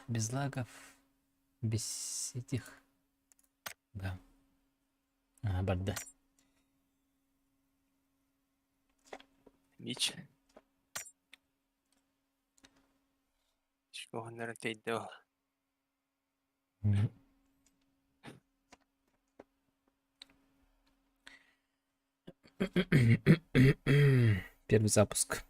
Без лагов, без этих. Да. Ага, барда. Мич. Шкоһуннары тэйдэ ол. Первый запуск.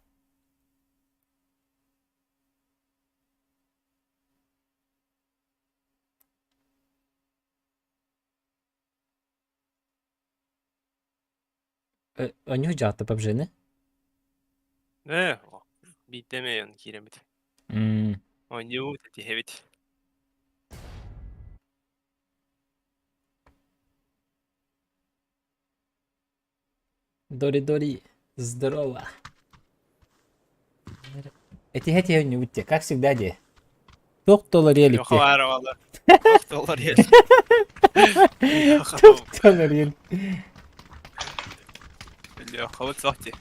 Онньуу дьаата PUBG-ны? Ээ, биирдэ эмэ он киирэбит. Оонньуубут, этиһэбит. Дори-дори, здорово. Этиһэ-этиһэ оонньуубут дии, как всегда дии. Туох толору Леха баар оҕолор. Туох толору Туох толору Лехабыт суох дии.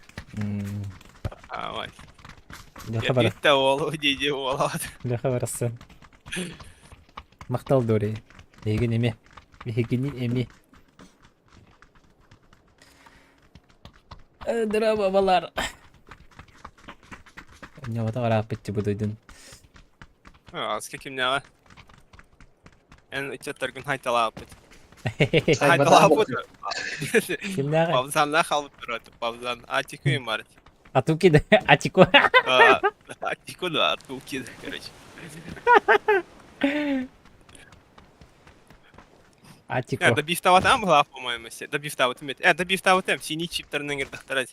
Аамай. Леха бар. Эргитте уолу дии уолаат. Леха барассан. Махтал Дори. Эһигин эми. Эһигини эми. Здорово, балар. Ньоҕото арааппытчы бу дойдун. Аска кимнээҕэ? Эн ыччаттаргын хайталааппыт. Хайталаабыт. Хайталааппыт. Кимнээҕэ? Павзанна хаалбыт турат. Павзан. Атику им бар. Атуки да? Атику. Атику да, Атуки да, короче. Атико. Э, добивтаватам была, по-моему, добивтаватым. Э, добивтаватым, синий чиптерин ыҥырдахтара.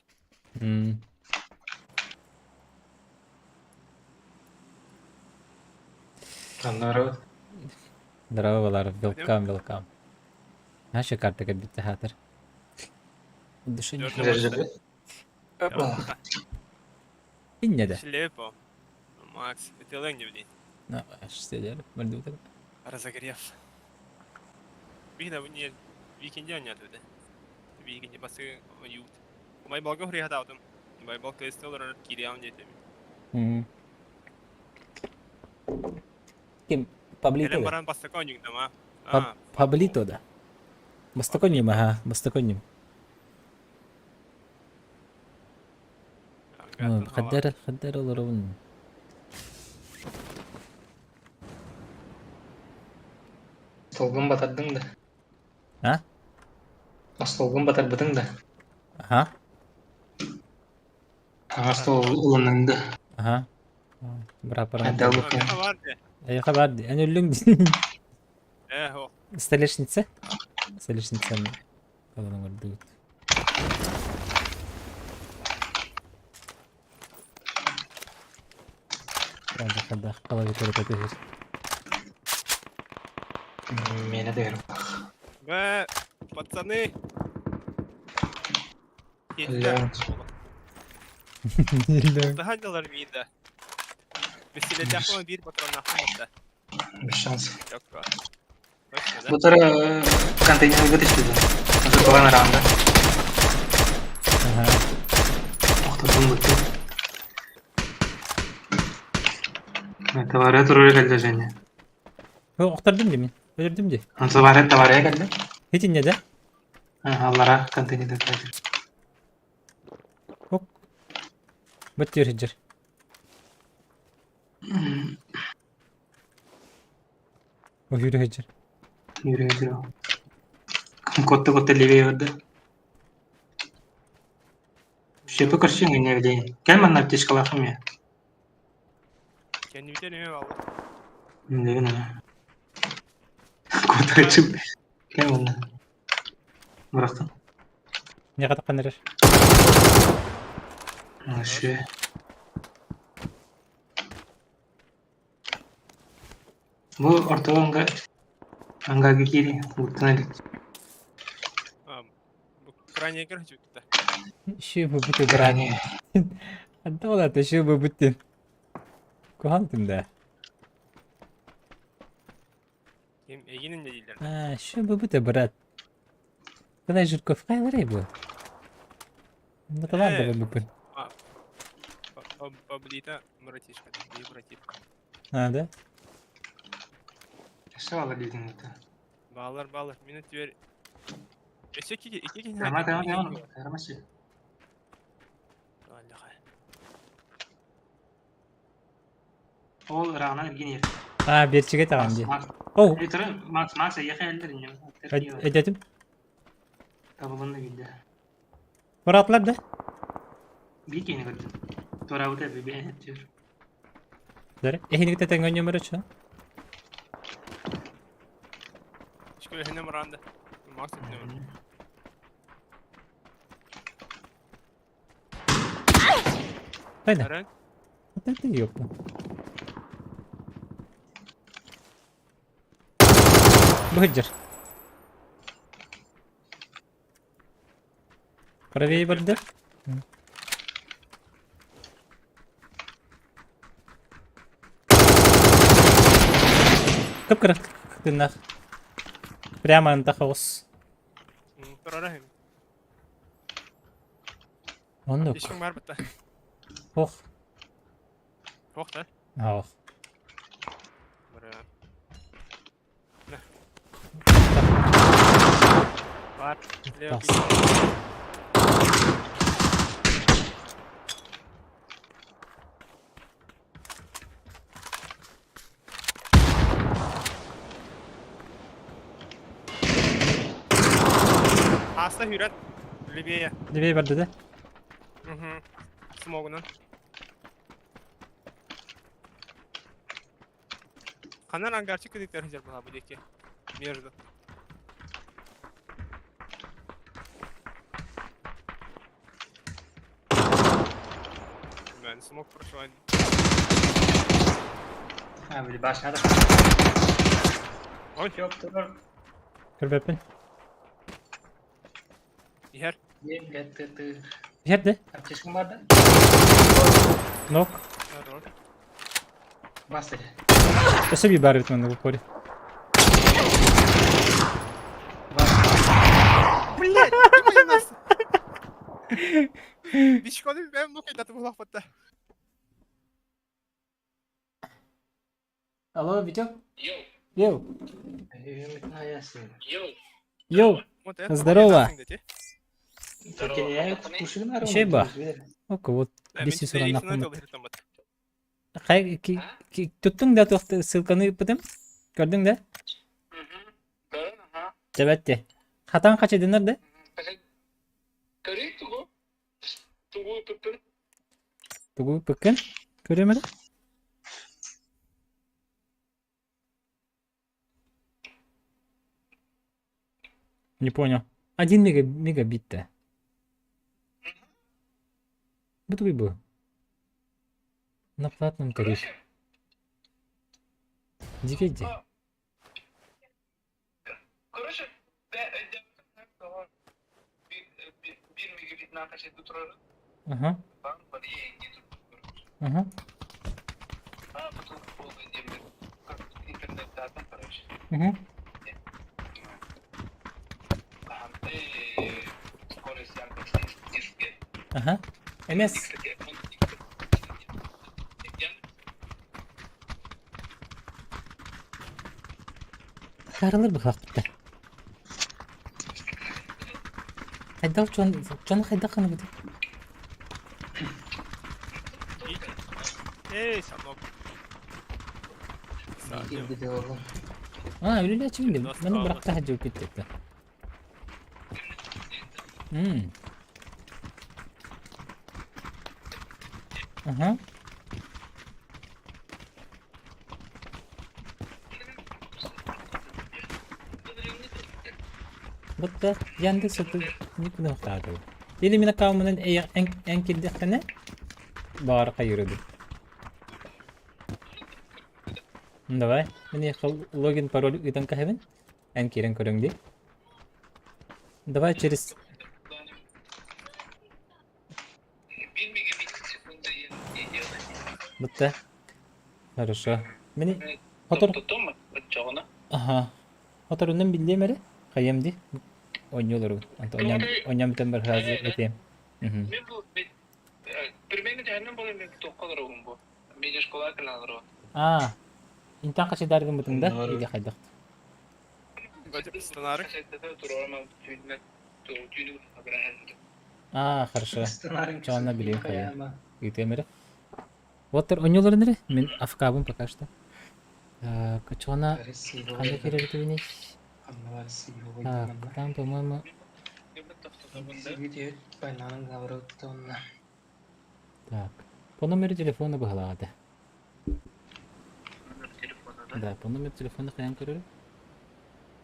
Ханна Здорово, Валар. Welcome, welcome. Наша карта кэлбит хаатыр. Души Инне да. Шлепо. Макс, это не блин. Ну, аш сидер, мордутер. Разогрев. Биһиги не викинди анньаатыбыт. Викинди басы ют. Байбалга хуриһатаабытым. Байбал кыыс олорор киириэҕим диэтим. Ким? Паблито Кэлэн да? баран бастакы оонньуугдама. А, Паблито да. Бастакы оонньуум, аха, бастакы оонньуум. Хаддар, хаддар олоробун. Остолгун батардыҥ да? А? Остолгун батарбытыҥ да? Аха. Аҥар стол ылыныҥ да? Аха. Быраппаран. Хайда ылбыккын? Эйиэхэ баар дии. Эн өллүҥ дии. Столешница? Столешницаны талан оҥордубут. Хайдах клавиатура түһэр. Миэнэ да Бэ, пацаны! Ля. Таһадылар миидэ. Бэстилиэтээхпин биир патроннаахпын да. Без шансов. Чокко. Точно, да? Бу тара контейнерга түстүбүн. Аты раанда. Ага. Охтордум бутты. Товария турары кэллэ Женя. Охтордум дии мин. Өлөрдүм дии. Товария товария кэллэ. Итиннэ да? Аллара контейнерда кэллэ. Ок. Быттыр сылдьар. Уһүүрэ сылдьар. Yürü yürü. Котта котта левее барда. Шепе көрсүң не билейин. Кэл манна аптечкалаахым я. Кэннибитин эмиэ бааллар. Билэбин ана. Котта чып. Кэл манна. Бырахтым. Неҕэ таххан эрэр? Вообще. Бу ортого анга ангаги киири уттан илик. Бу крайне короче да. Еще бы бутты брат. Антон, это еще бы бутты. Куһаҕан да. Ким эгинин да дииллэр. А, еще бы бутты брат. Кыдай Жирков хайаларай бу? Ну талант Э. буппун. Паблита братишка, братишка. А, да? Өссө баалар диэтиҥ это. Баалар, баалар. Мин өттүбэр өссө икки икки киһи Тама, тама, икки тама. киһи. Тама си. Аллаха. Ол ырааҕынан эргин А, биэрчигэ таҕан Макс, дии. Макс. Оу, Эй, Макс, Макс, эйиэхэ эллэр инньэ. өйдөтүм. Табылынна билдэ. Быраатылар да? Биир киһини көрдүм. Туораабыта бэйэн өттүгэр. Эһиник тэтэҥҥэ ньөмөрө чо. Шкөлөһүнэ муранда. Макс этне. Тайна. Аран. Вот это ёпта. Быдьыр. Правее барда. Кып-кыра тыннах. Прямо антахаус. Турара хим. Оннук. Ишкин бар бытта. Ох. Ох да. Ох. Бара. Бар. Лео. Аста хүрет. Левее. Левее барды да? Угу. Смогунан. Ханан ангарчик кыдыктар хызар була бу деки. Между. Мен смог прошла. А, били башня да. Ой. Ёптыр. Көрбөппүн. Иһэр. Блядь, ты ты. Иһэр да? Аптечкаң бар да? Нок. Хорош. Бас или. Өссө би бар бит манна бу кори. Бас. Блядь, ты Бишконы бэм ну кайдаты булах батта. Алло, Витек? Йоу. Йоу. Здорово. Еще ба. Ока, вот беси сураннахпын. Хай, туттуң да туох ссылканы ыппытым? Көрдүҥ да? Дьэбэтте. Хатан хачыдынар да? Көрүй тугу? Тугу ыппыппын? Тугу ыппыккын? Көрүөм эрэ. Не понял. Один мега, мегабит-то. Бу тугуй бу? На платном тарифе. Дикий Короче, Ага. Ага. Угу. Ага. МС. Харылыр быһаахпыттар. Хайдах дьон дьону хайдах гынабытый? Эй, сынок. А, үлэлээччибин дии. Маны бырахта сылдьыбыппыт диэтэ. М. Аха. Бытта Яндекс сатыы никуда хаатыл. Или мин аккаунмунан эн кирдэххинэ баҕар хайыырыбын. Давай. Мин логин пароль ыытан каһабын. Эн киирэн көрөҥ дии. Давай через Бытта. Хорошо. Мини хотор Аха. Хоторунан биллиэм эрэ. Хайыам дии. Оонньуу олоробун. Онтон онньоон онньоон бүтэн барыһаазы этиэм. Мгм. Аа, интан хачыдаар гыммытыҥ да или хайдах? Станары. А, хорошо. Чоонна билиэм хайа. Ыытыам эрэ. Вот оонньууларын эрэ. Мин АФК-бын пока что. Так, чоона ханна киирэр? Так, там, по-моему. Так. По номеру телефона быһалаата. Да, по номеру телефона хайан көрөрүм.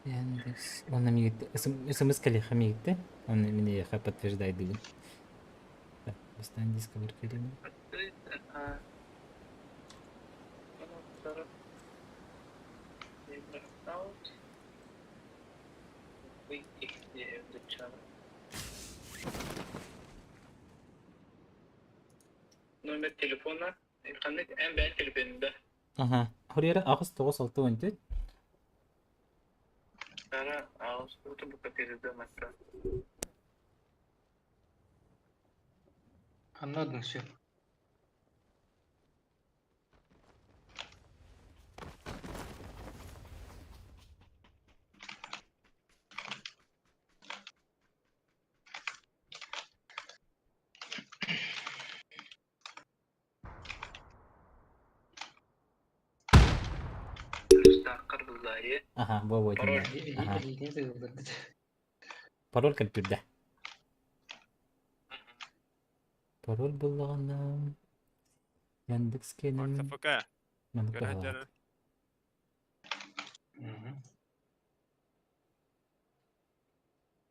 Яндекс. Онно миигитте СМС кэлиэхэ миигитте. Онно миниэхэ подтверждайдыгын. Так, бастаан дисковер кэлин. Номер телефона ханнык эн бэйэн телефонунда. Ага. Хурьера аҕыс тоҕус алта уон түөрт. Ара аҕыс бу передаматта. Анладын все. Ага, во Пароль. Ага. Пароль кэлпирдэ. Пароль буллаҕына Яндекс киэнин АФК. маннык Көрө быһалаат. сылдьар.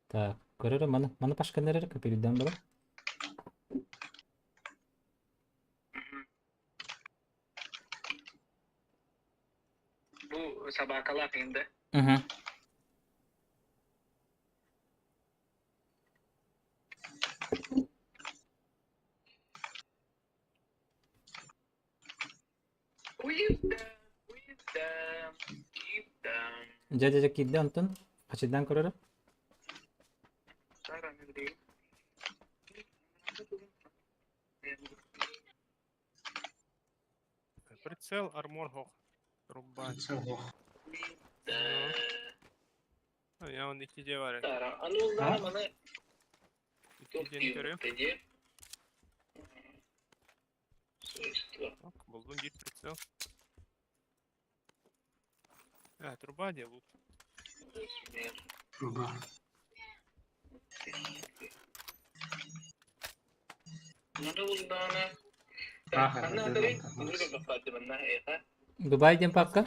Так, көрөрө маны маны пашканнар көпүрүдэн бара. Бу собакалаах инде. Угу. Уйда, уйда, уйда. Дьэ дьэ дьэ киирдэ онтон хачырдаан көрөрө. Сара Андрей. Прицел, армор, хох. Труба. Я он икки дьиэ бар. Сара, аны маны Икки дьиэни көрүөм. Топ Свойства. Так, буллум биир прицел. А, труба где лут. Размер. Труба. Надо узнана. Ага, Она да, Андрей, да, да. Дубай диэн папка.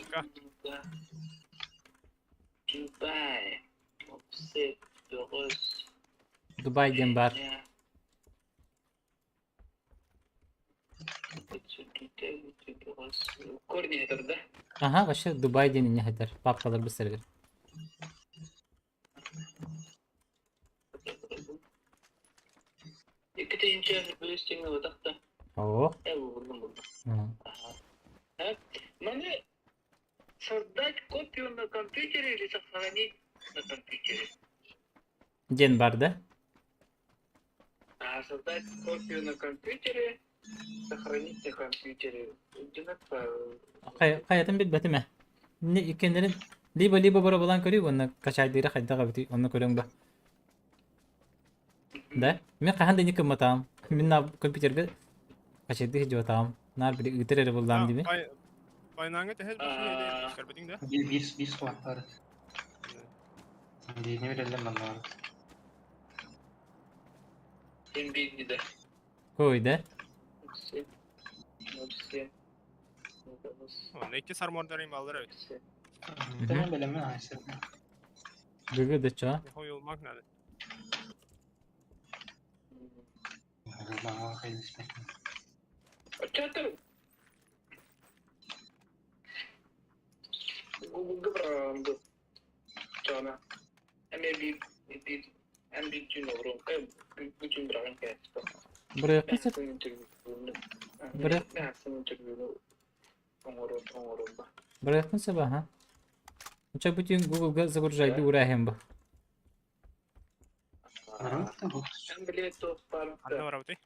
Дубай. Офсет, дорос. Дубай диэн баар. Корни это, да? Ага, вообще Дубай диэн не хатар. Папкалар быстрее. Икки бөстеңе отақта. О. Булдум, булдум. Ага. Маны создать копию на компьютере или сохранить на компьютере? Диэн баар да? А создать копию на компьютере, сохранить на компьютере. Одинаково. Хайатын билбэтим ээ. Не иккеннерин либо-либо боробалаан көрүү уонна качайдыыра хайдах эбитий онно көрөҥ ба. Да? Мин хаһан да кымматаам. Мин на компьютерга качайдыы сылдьыбатаам. Наар били ыытар эрэ буллаам диби. Пайнаңы тэһэл А. башын көрбүтүҥ да? Биир биир суаттар. Диэни билэллэр манна. Семь да. Кой да? 7, 0, 7, Онно икки армордарын баллар эбит. Мгм. Тэмэ бэлэммин айсыр. Бүгү да чо. Хойулмак надо. Баҕа хайдыспэт. А что ты? Google бранды. Чана. Эми би би эм би түн орун. Бүтүн браган кэспэ. Бырайыкка сөп. интервью. Бырайык. интервью. Оңорон оңорон ба. Бырайыккын сөп аха. Уча бүтүн Google-га загружайды ураһым ба. Эм билет то пар. Анна барабыты.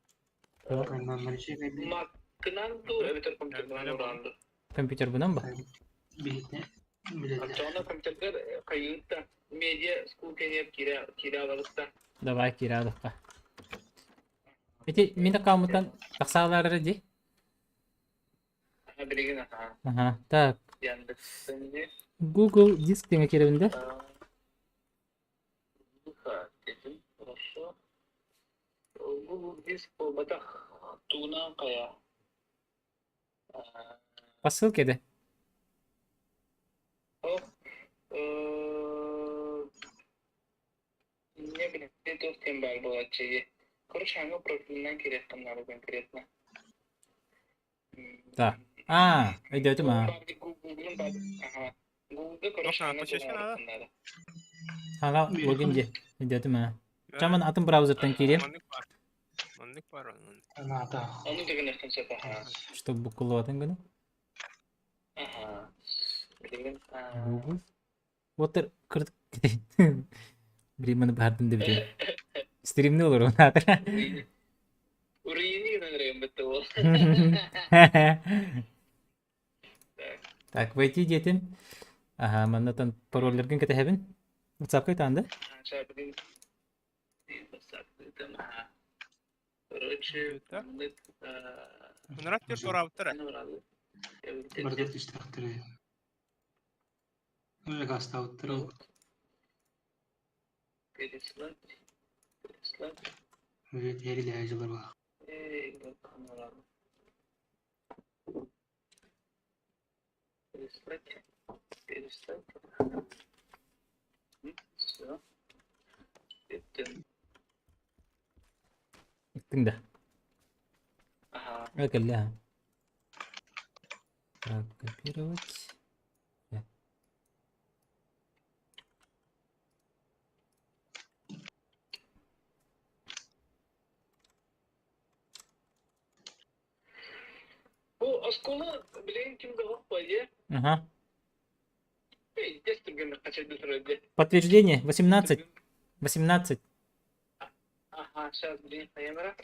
Маккынан ту эбитер компьютерынан уранды. Компьютер бунан ба? Биһитне Билэллэр. Оччоҕуна компьютердэр хайыытта медиа school кэнниэр киирэ киирэ алабытта. Давай киирэ алыхха. Ити мин аккаунтан тахсаалар эрэ дии. Аха билигин аха. Аха, так. Яндекстан дии. Google диск диэҥэ киирэбин да? Дедим, хорошо. Google диск буолбатах тугунан хайа. По ссылке да? Не билбит туох диэн баар буолааччы. Короче, аны профилынан кириэххин наада конкретно. Да. А, өйдөөтүм аа. Гуглга короче аны булан Ага, логин дии. Өйдөөтүм аа. Чаман атын браузертан киириэм. Маннык баар. Маннык баар онон. Аната. Ону дэгэнэхтэн сөп аха. Чтобы буккуллубатын гына. Аха. Билигин Google. Вот кырдык Бриманы баһардым да бүтүн. Стримни олорун аатыр. Уруйни гынан эрэн бытты ол. Так, войти диэтим. Аха, маннатан паролларгын кэтэһэбин. WhatsApp-ка ытаан да? Короче, Мунарат түр туораабыттара. Барда түстэхтэрэ. Гаастаабыттара. Переслать. Переслать. Эрилээ дьылар баа. Переслать. Переслать. Все. Это. Иттиҥ да? Ага. Кэллэ. Так, копировать. Бу оскуола билигин ким да суох Ага. Дэс түргэнник хачайда турар Подтверждение 18. 18. Ага, сейчас билигин хайамара.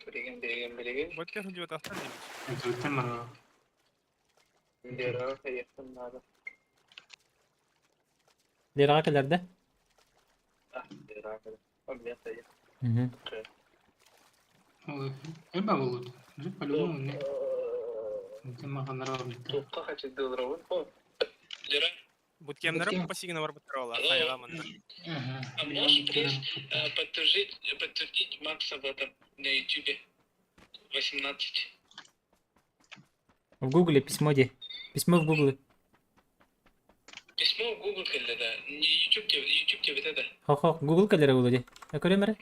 Билигин, билигин, билигин. Бөткө сылдьыбатахтар диибит. Төрүттэн барар. Лераҕа хайыахпын наада. Лераҕа кэлэр да? А, Лераҕа кэлэр. Ол хайа. Мгм. Эба болот. Уже по-любому не. Маханара Туохха хачайдыыларабын? О, Лера. Буткемнары пассигына барбыттар ола хайаға манна. А можешь please подтвердить, подтвердить Макса в этом на Ютубе? 18. В Гугле письмо де. Письмо в Гугле. Письмо в Google кэллэ да. Не YouTube тебе, YouTube тебе это. Хо-хо, Google кэлэрэ буолуо дии. Көрөм эрэ.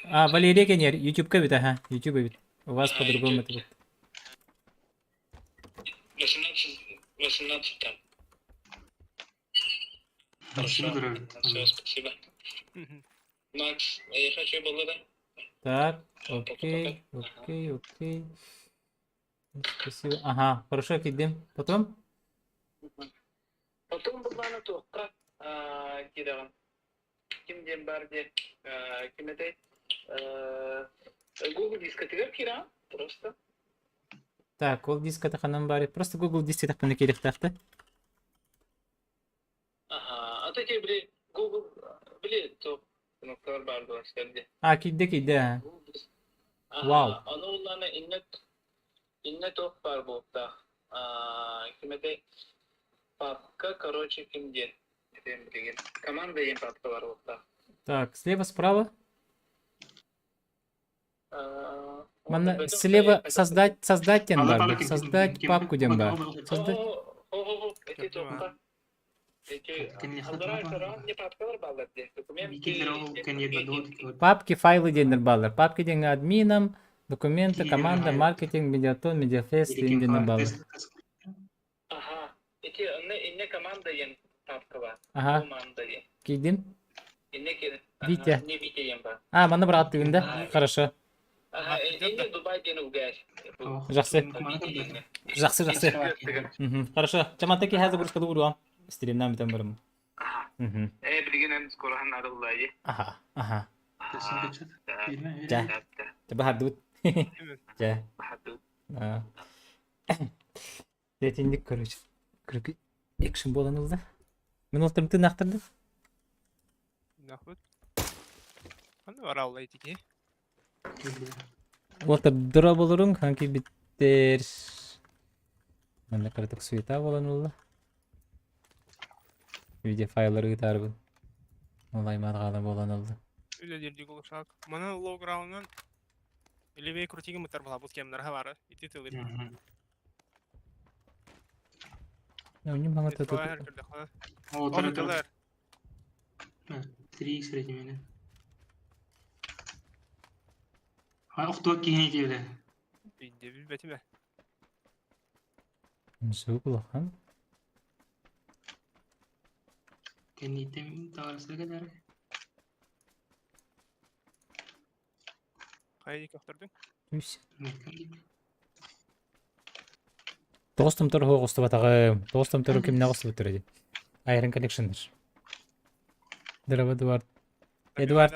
А, Валерия Кенер, YouTube-ка эбит, аха, YouTube эбит. У вас по-другому это будет. 18, 18 там. Хорошо. Все, спасибо. Макс, я хочу было, да? Так, окей, окей, окей. Спасибо. Ага, хорошо, кидим. Потом? Потом буоллаҕына туохха киирэҕин. Ким диэн баар диэ, ким этэй? Google дискотыгар киирэҕин просто. Так, ол диската ханан баар? Просто Google диск тахпына киириэхтээх да? Ага, а то тебе били Google били то кнопкалар баар буолар дии. А, киирдэ, киирдэ. Вау. Ону уллаана иннэ иннэ туох баар буолуохтаах. Ким этэй? Папка, короче, ким диэн. Этим билигин. Команда диэн папка бар буолуохтаах. Так, слева, справа. Манна слева создать, создать диэн баар. Создать папку диэн баар. Создать. Эти туохха. Эти папкалар бааллар дии. Документы. Папки, файлы диэннэр бааллар. Папки диэҥҥэ админом, документы, команда, маркетинг, медиатон, медиафест диэн диэннэр бааллар. Ага. Эти инне команда диэн папка бар. Ага. Команда диэн. Киирдим. Инне кир. Витя. Не Витя диэн бар. А, манна бырааттыгын да? Хорошо. Ага, инне Дубай диэн угар. Жақсы. Жақсы, жақсы. Мгм. Хорошо. Чамата киһи загрузкада уруам. Стримнан бүтэн барым. Мгм. Э, билигин эн скоро надо булла Аха, аха. Дьэ. Баһардыбыт. Дьэ. Итинник короче. Күрүкү экшн буолан ылла. Мин ол тымтын ахтардым. Нахуй. Ханна баралла итики? Уолтар дыра болоруҥ, ханки биттер. Манна кыратык суета буолан ылла. Видеофайлары ыытаарбын. Ол аймарҕаана буолан ылла. Үлэлиирдик улушаак. Мана лоу-граунан левее крутигин мытар балабут кемнарха бары. Ити тылыр. Онньум хаҥата Ол Три среднемени. Охтуо киһини диэбилэ. Билде билбэтим Звук улахан. Кэнниттэн таҕарсыга кэлэр. Хайа диэки охтордуҥ? Үс. Тоҕус томтор оһох устубатаҕым. Тоҕус томтору кимнээх устубуттара дии. Iron Collectioner. Дороба Эдуард. Эдуард.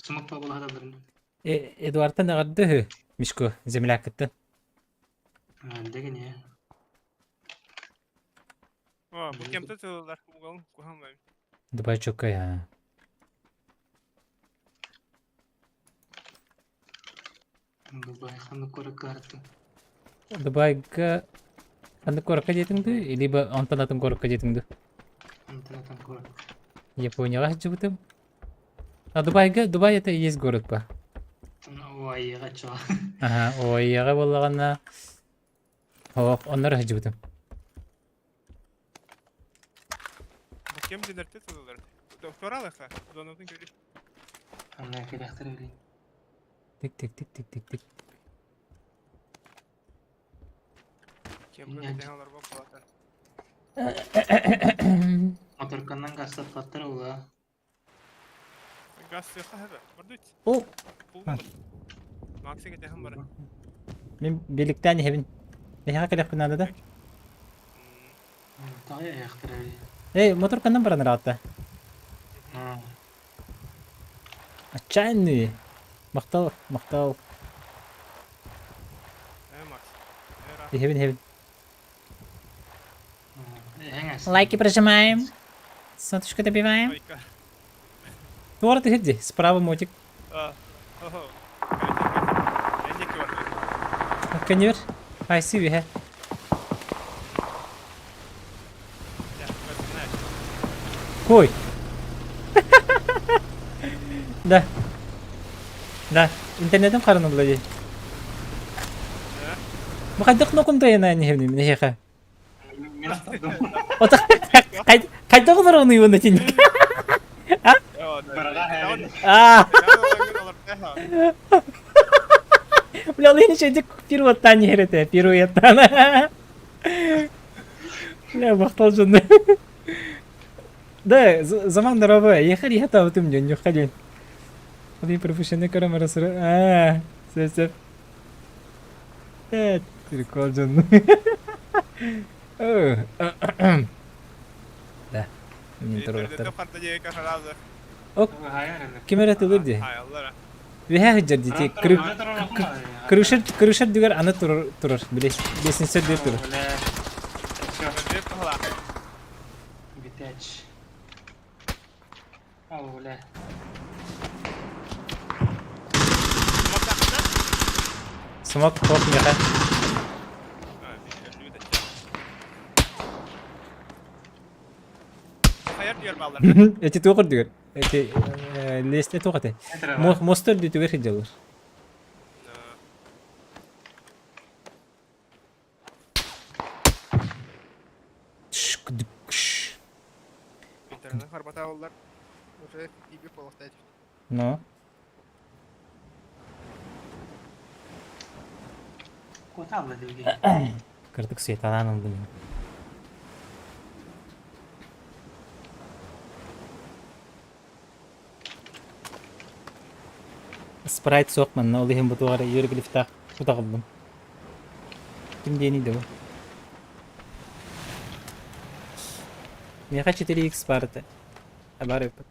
Сымык буолаһаталларын. Эдуардтан эҕэрдэ үһү, Мишко, землякыттан. Дэгини. О, бу кемте тыллар угал кухамай. Дубай чоккай а. Дубай ханнык куоракка барыттым? Дубайга ханнык куоракка диэтиҥ дуу, либо онтон атын куоракка диэтиҥ дуу? Онтон атын куорат. Японияҕа сылдьыбытым. А Дубайга, Дубай это и есть город па. ОАЕ-ҕа чоо. Ага, ОАЕ-ҕа буоллаҕына, Ох, оннор сылдьыбытым. Бу кем дэнэртэ тыллар. Доктора Донатын көрү. Анна кэлэхтэр билин. Тик-тик-тик-тик-тик-тик. Кем кэтэн олорбон палата. Моторканнан гастаппаттар ула. Газ сыаха хата. Бардыть. О, Максы кэтэхэн бара. Мин биликтээн иһэбин. Эһэҕэ кэлэхпин наада да? Таҕай айахтар эбит. Эй, моторканнан баран ыраатта. Отчаянный. Махтал, махтал. Э, Макс. Иһэбин, иһэбин. Лайки прожимаем. Соточку добиваем. Туора түһэр Справа мотик. Көнүөр. Айсы үһэ. Кой. Да. Да. Интернетим харанылла дии. Бу хайдах нокунтайына нихевни нихеха. Хайдах олороҕунуй уонна итинник? А? Бля, ол иһин үчүгэйдик пируэттаан иһэр этэ, пируэттаан. Бля, махтал дьонно. Да, заман дорогой, ехали я там ты мне не ходил. Один пропущенный көрөм арасыры. А, сөп сөп. Э, прикол дьонно. Да, мин туруохтар. Ок, ким эрэ тылыр дии. Үһэ сылдьар дии. Крыша крыша үрдүгэр аны турар турар. Билес лестница үрдүгэр турар. Бүтэч. Оля. Смок хоп миэхэ. Эти туох үрдүгэр? Эти лестница туох этэй? Моста үрдүтүгэр сылдьаллар. Интернет харбатааллар. Уже иби полостать. Ну? Куотаалла диги. Кырдык светалаан ылдым. Спрайт суох манна, ол иһин бу туох эрэ иероглифтаах тутаҕыллым. Ким диэний да бу? Миэхэ 4X баар этэ. Баар эбит.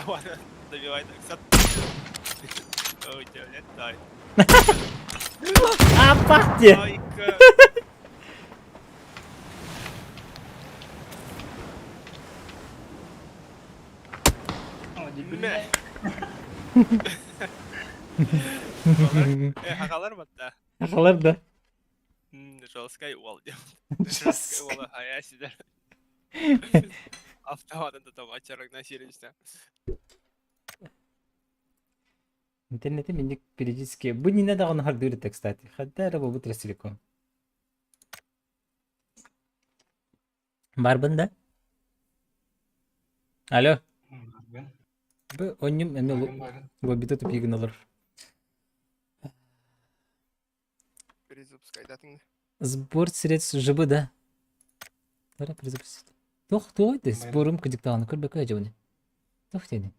Автомат добивай так. Ой, дай. Аппах диэ! Айка. Мэ. Хагалар батта. Хагалар да. Жесткай уол диэн. Жесткай уола хайа сидер. Автоматын тутам ачарыгна сириста. Интернете минник периодически бу нина даҕаны хардыыр этэ, кстати. Хадда эрэ буолбут Ростелеком. Барбын да? Алло. Барбын. Бу онньум эмиэ Барбын, барбын. лоббита тупигын олорор. Перезапускайдатыҥ. Сбор средств ЖБ да. Бара перезапустить. Туох туох ты сборум кыдьыктаҕына көрбөккө дьыбыны. Туох диэни?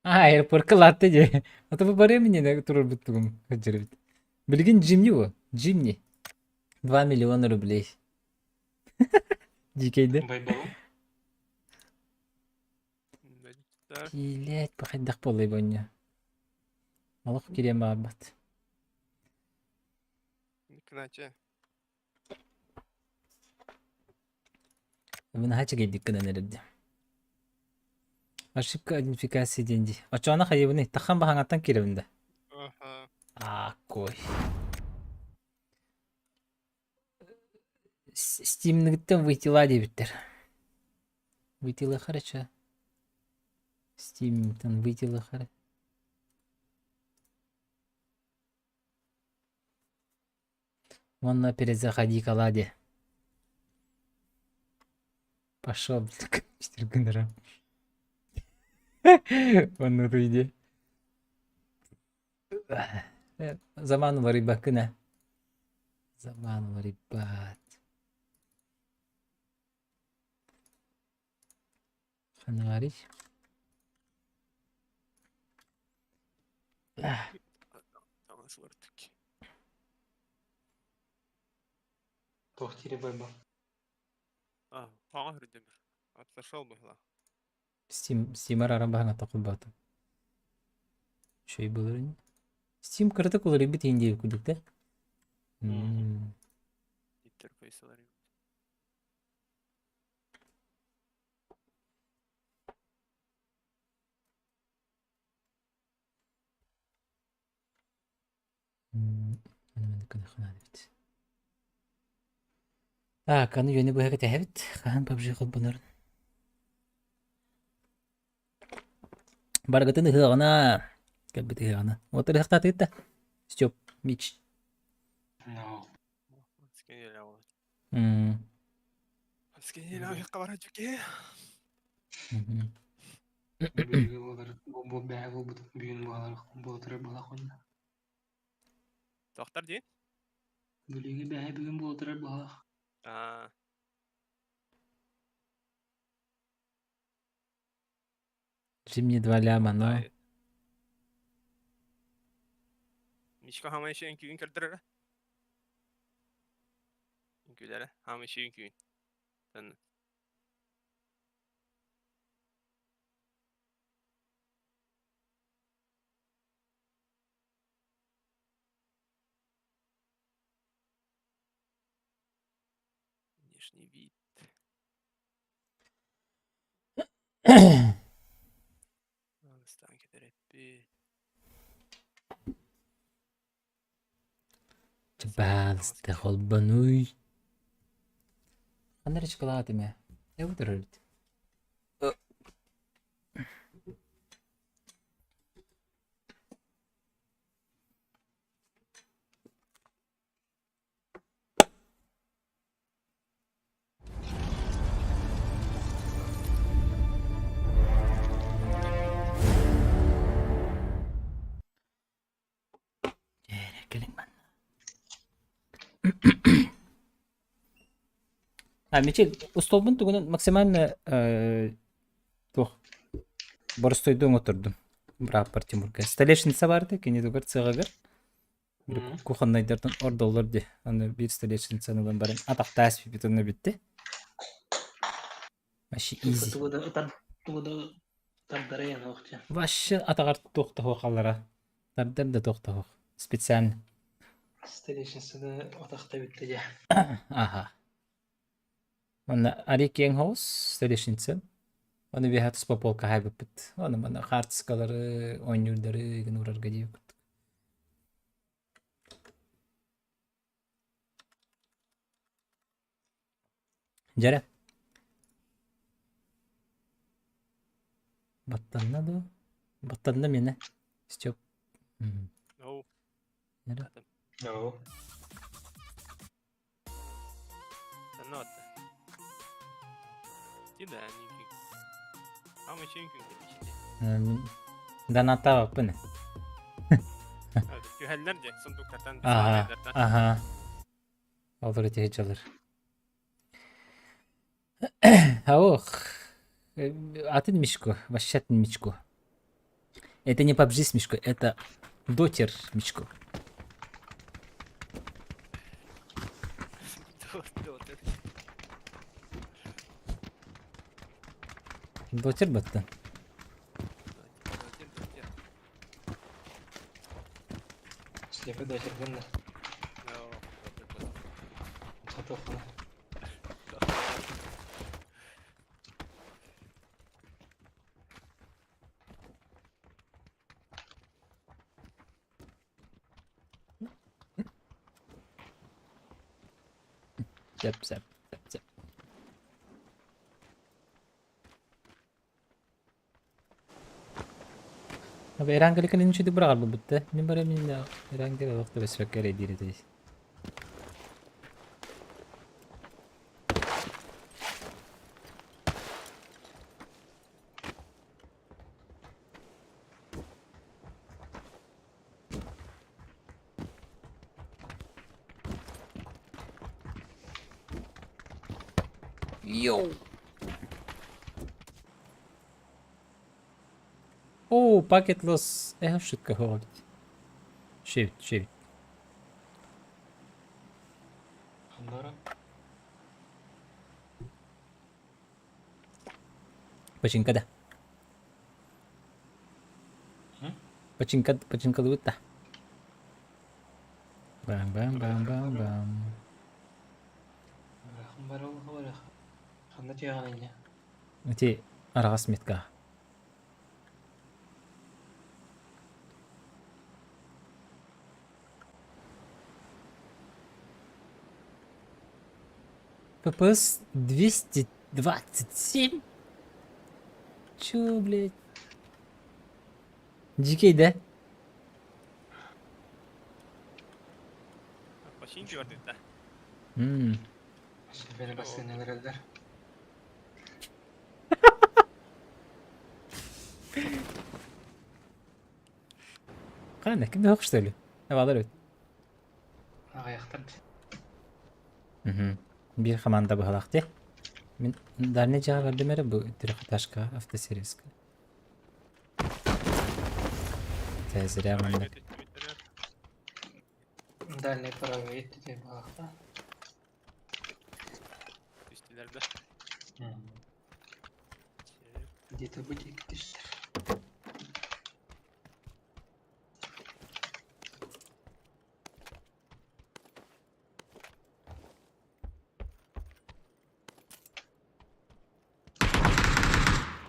А, аэропортка латте дии. А то бу барыам иннинэ турарбыт тугум сылдьарбыт. Билигин Джимни бу. Джимни. 2 миллиона рублей. Дикейде. Байбалым. Киилээт бу хайдах буоллай бу Олох кириэн баҕарбат. Иначе. Наһаа үчүгэйдик гынан эрэрдим. Ошибка идентификации диэн дии. Оччоҕуна хайыбыный? Таххан баһаҥаттан киирэбин да? Аха. Ааккой. Стимныгыттан вытила диэбиттэр. Вытилыхар ча. Стимтан вытилыхар. Уонна перезаходи-кала диэ. Пошел, гынырам. Онну туйди. Заман уларыйбаккын ээ. Заман уларыйбат. Ханаарый? Таҥас уларытык. Туох дири байба? А, хаҥа үрдүмэр. Отошел быһла. Steam, Steamар аран баһаҥа тохулбатым. Үчүгэй буолар ини. Steam кыратык уларыйбыт иһин диэбит курдук да? Интерфейс уларыйбыт. Так, аны үөнү быһа кэтэһэбит. Хаһан PUBG холбонорун. Барыгытын ыһыаҕына. Кэлбит ыһыаҕына. Вот ыһыахтаатыгыт да? Степ, Мич. No. Бу бэйэ буолбут бүгүн буолар буола буолах уонна. Тохтор дии? Бүлүүгэ бэйэ бүгүн буола турар буолах. Аа. Зимние два ляма, но... Мишка хамай еще үҥкүүн көрдөрөрө. Үҥкүүлэрэ хаамай еще үҥкүүн. Внешний вид. Станки терапии. Пожалуйста, холбонуй. Ханна эрэ шоколад эмэ. Э утарар эбит. Эрэ кэлиҥ манна. А Мичил, устуолбун тугунан максимально туох боростуойдуу оҥоттордум. Бырааппар Тимурга. Столешница баар этэ, кини тугар сыаҕыгар. Кухоннайдартан ордоллор дии. Аны биир столешницаны ылан баран атахтаас бүппүт онно бүттэ. Вообще изи. Тугу да ытар тугу да тардара яныахча. Вообще атаҕар туох да суох аллара. Тардар да туох да суох. Специально. Столешницаны атахта бүттэ дьэ. Аха. Онно Ари киэҥ соҕус столешница. Ону биэһэ туспа полка хаайбыппыт. Ону маны хаартыскалары, оонньуурдары гын уурарга диэбит. Дьэрэ. Баттанна дуо? Баттанна миэнэ. Степ. Оу. Эрэ. No. Санаата. Ти да, ники. Ама чүнкүн кэлбит. Донаттаабаппын. Түһэллэр дьэ, сундуктартан, Аха, аха. Олор ити сылдьаллар. Ох, атын Мишку, вообще атын Мишку. Это не PUBG с Мишку, это Дотер Мишку. Дотер. Дотер баттан. Дотер, дотер. Слепый дотер гынна. Дотер, дотер. Сатохана. Зап, зап, зап, зап. Эрангелика кэлин быраҕар буолбут Мин бары мин Эрангел олох да бэсрэккэ эрэйдиир этэ. Йоу! О, packet loss. Эх, шутка говорит. Шевит, шевит. Хандара. Починка да. Починка, починка лута. Бам, бам, бам, бам, бам. Ханна тиэҕин инньэ? Ити араҕас метка. ППС 227? Чё, блядь? Дикий, да? Починки барбыт да. Бэни бастыын өлөрөллөр. Ханна, ким да что ли? Авалар өт. Аҕыйахтар. Угу. Биир команда быһалаах дии. Мин дальний дьиэҕэ бардым эрэ бу трехэтажка автосервиска. Зря маннык. Дальний правый еттите балахта. Түстүлэр да. Где-то бутик түстэр.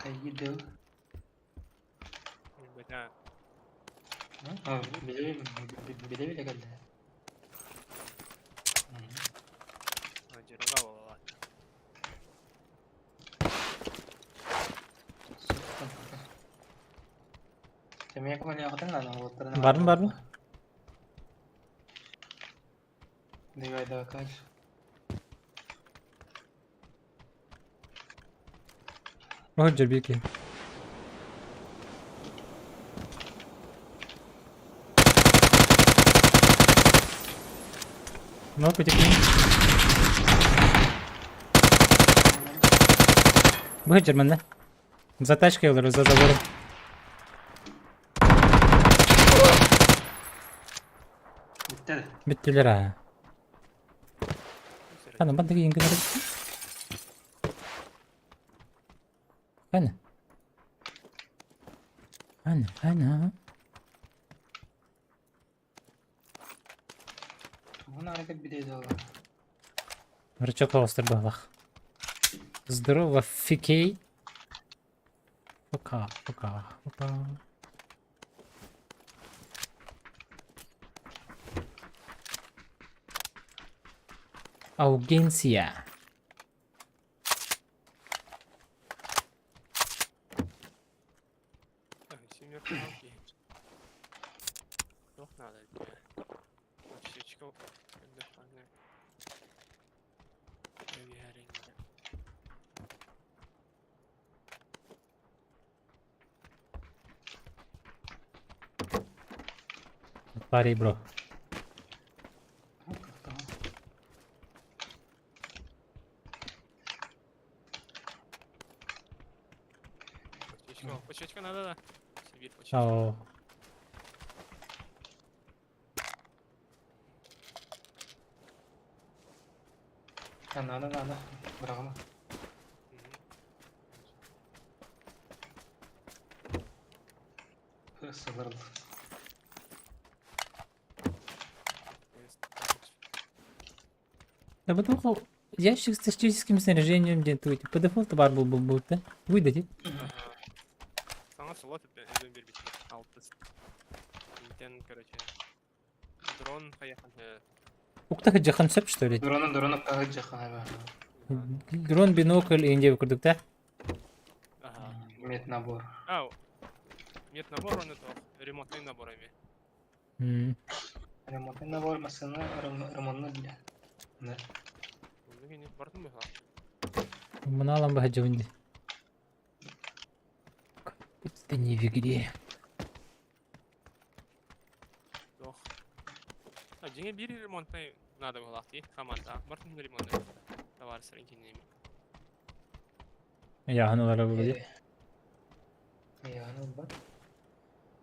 Кайдыл. Бля. А, биле биле биле кэллэ. Дьоруга буолла. Барбын, барбын. Давай, давай, кайф. О, дьэрбики. Ну, потекли. Бу дьэрмэннэ. За тачкой олорор, за забором. Бүттэ. Бүттүлэр аа. Аны бандыгы иҥгин. Ана. Тугун аара кэлбитэ дьолло. Рычаг оҕустар быһалах. Здорово, Фикей. Пока, пока, пока. Аугенция. Так, семерка окей. Туох наада эбит Аптечка даҕаны эбиһээриҥҥэ. Пари, бро. Аптечка, аптечка надо, да. Сибирь почти. Оо. А надо, надо. Быраҕыма. Сылырыл. Да потому ящик с тактическим снаряжением где-то по дефолту бар был будто. Выдадите. Саҥа слот эбэн биэрбит алтыс. Интен, короче, дрон хайахан Уктах дьахан сөп, что ли? Дрону, дрону каһыт дьахан Дрон, бинокль и индия курдук, да? Ага. Меднабор. Ау. Меднабор он это ремонтный набор эми. Ремонтный набор массыына ремонтный для. Да. Бартын быһа. Мыналан баһа дьабынди. Это не в игре. Дох. А дьиҥэ биир ремонтный надо было ти команда. Бартын ремонтный. Товар сарынкинеми. Я ханулара були. Я бар.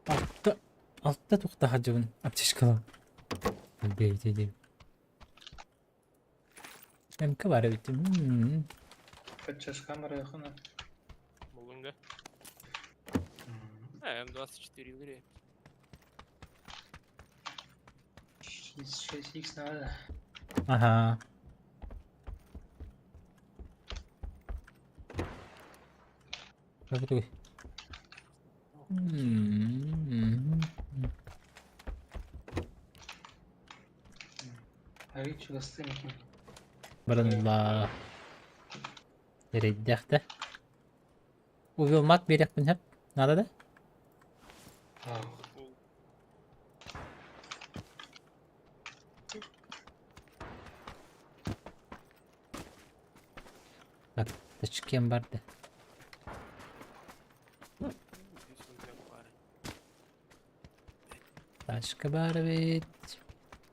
Алта алта тухта хаджабын аптечкала. Бей, МК бар эбит. Подчас камера яхана. Булдуң да. М24 игре. 6х надо. Ага. Как это? Арый чугастыы микин. Баранла. Эрэйдэхтэ. Увелмат биэриэхпин сөп. Надо да? Так, кем барды? Тачка бар бит.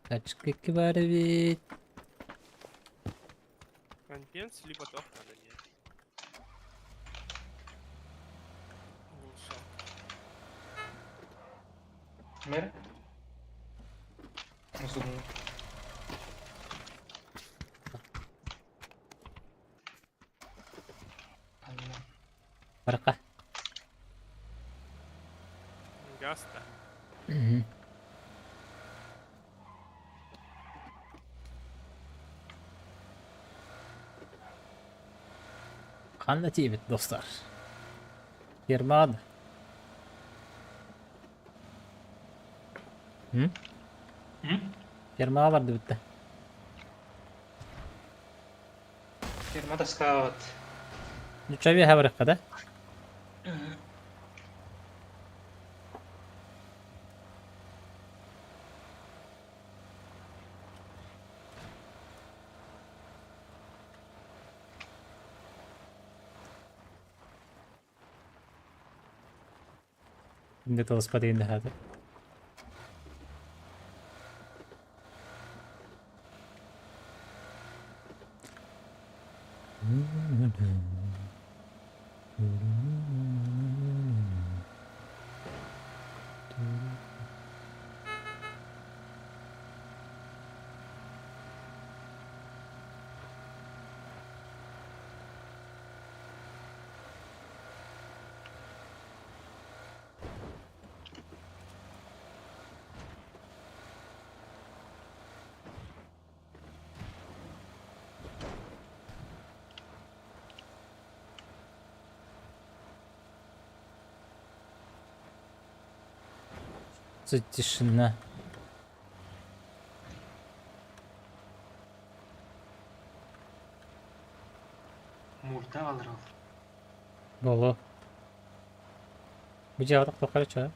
Тачка бар бит. Контент либо то надо нет. Глушак. Мэр? Зубный. Барка. Гаста. Ханна тиибит достар. Ерман. М? Фермаҕа бардыбыт да? Ферма таскаабат. Нучча барыахха да? Инде толуспа деген хаты. За тишина? Мурда алыр ол. Боло. Бу дьиэҕэ тохтуохха эрэ чаа.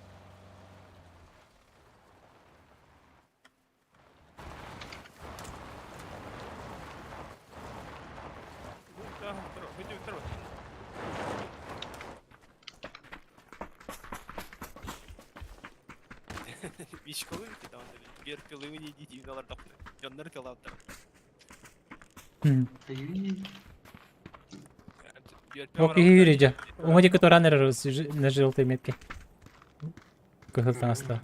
Ок, иһиир дьэ. Уҥа диэки туораан эрэр на желтой метке. Кыһыл таҥастаах.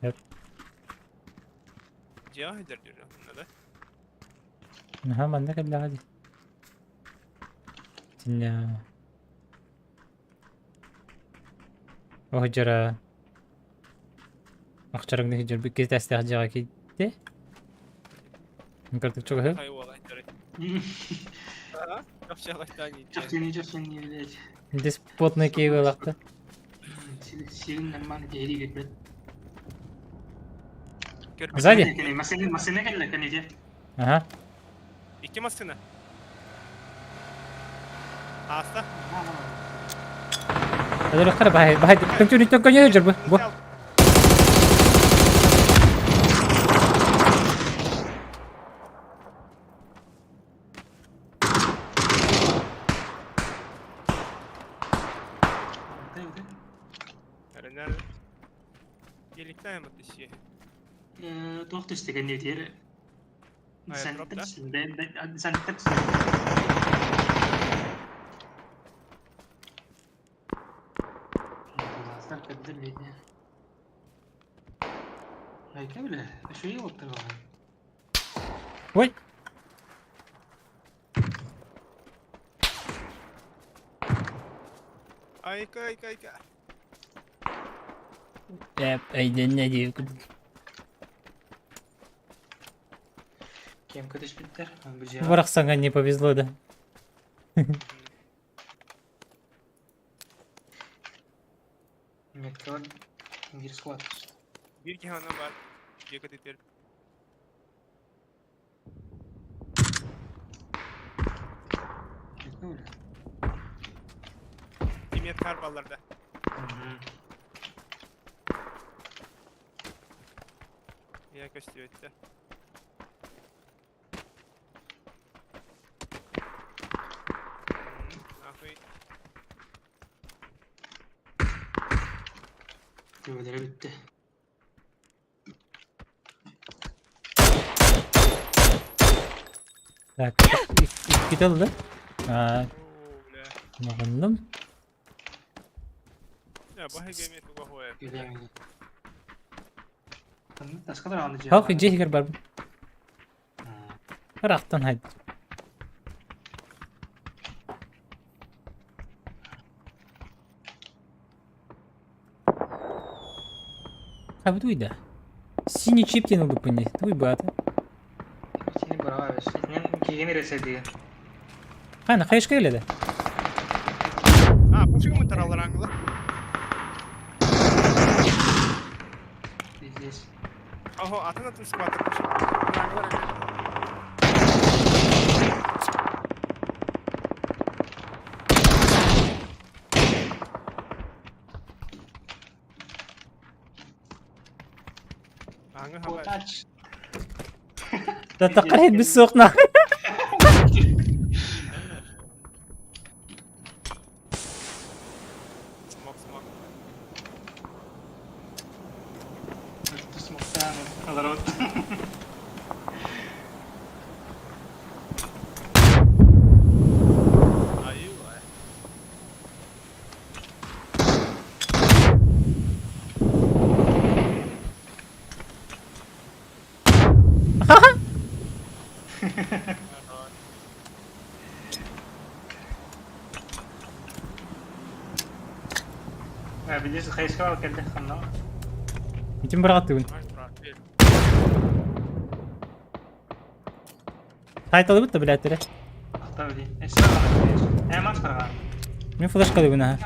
Yep. Наһаа манна кэллэҕэ дии. Итиннэ Оһдьара Ахчарыҥны сылдьарбыт икки этээстээх дьиэҕэ киирдэ. Кырдык чугаһы. Деспотный киһи буолахта. Сирин нормально киһи кирбет. Сзади? Машина, машина кэллэ кэнники. Ага. Икки массыына. Ааста. Өлөрөхтөрө баһай баһай төҥчүнүттэн көньө сылдьар бу. Бу. Эрэнэр. Геликтэн ымыт иши. Туох түстэ кэнники Аэродроп да? Ой! Айка, айка, айка. Эйдэннэ дии. Кем көтүспүттэр? Бу дьиэҕэ. Барахсаҥҥа не повезло да. Меткалар биир склад. Биир киһи онно баар. Дьиэ кытыытыгар. Кимиэт хаар балларда. Я көстүбэттэ. Нахуй. Төбөлөрө бүттэ. Так, иккитэ ылла. Аа, Оо, бля. моҕуннум. Я, баһы гэмэ туга хуя. Үлэҥи. Таска тараҕаны дьиэ. Халк дьиэ иһигэр барбын. Ыраахтан хайд. А вот уйда. Синий чип диэн ылбыппын дии. Туй баата. Сини браво. Синен киһини реседи. Хана, хайышка келеді. А, пушка мы таралар англа. Здесь. Ого, атын атын скватер пушка. Англа. Аңы хаба. Тач. Татаққайын біз соқна. Смок, смок. Смоктан. Аларот. Аю, ай. Билес хайска келде ханна. Бүтін бір қатты күн. Хайталы бітті, блядь, тірі. Ахта били. Эссе. Э, мас карган. Мин флешкалыыбын аһа.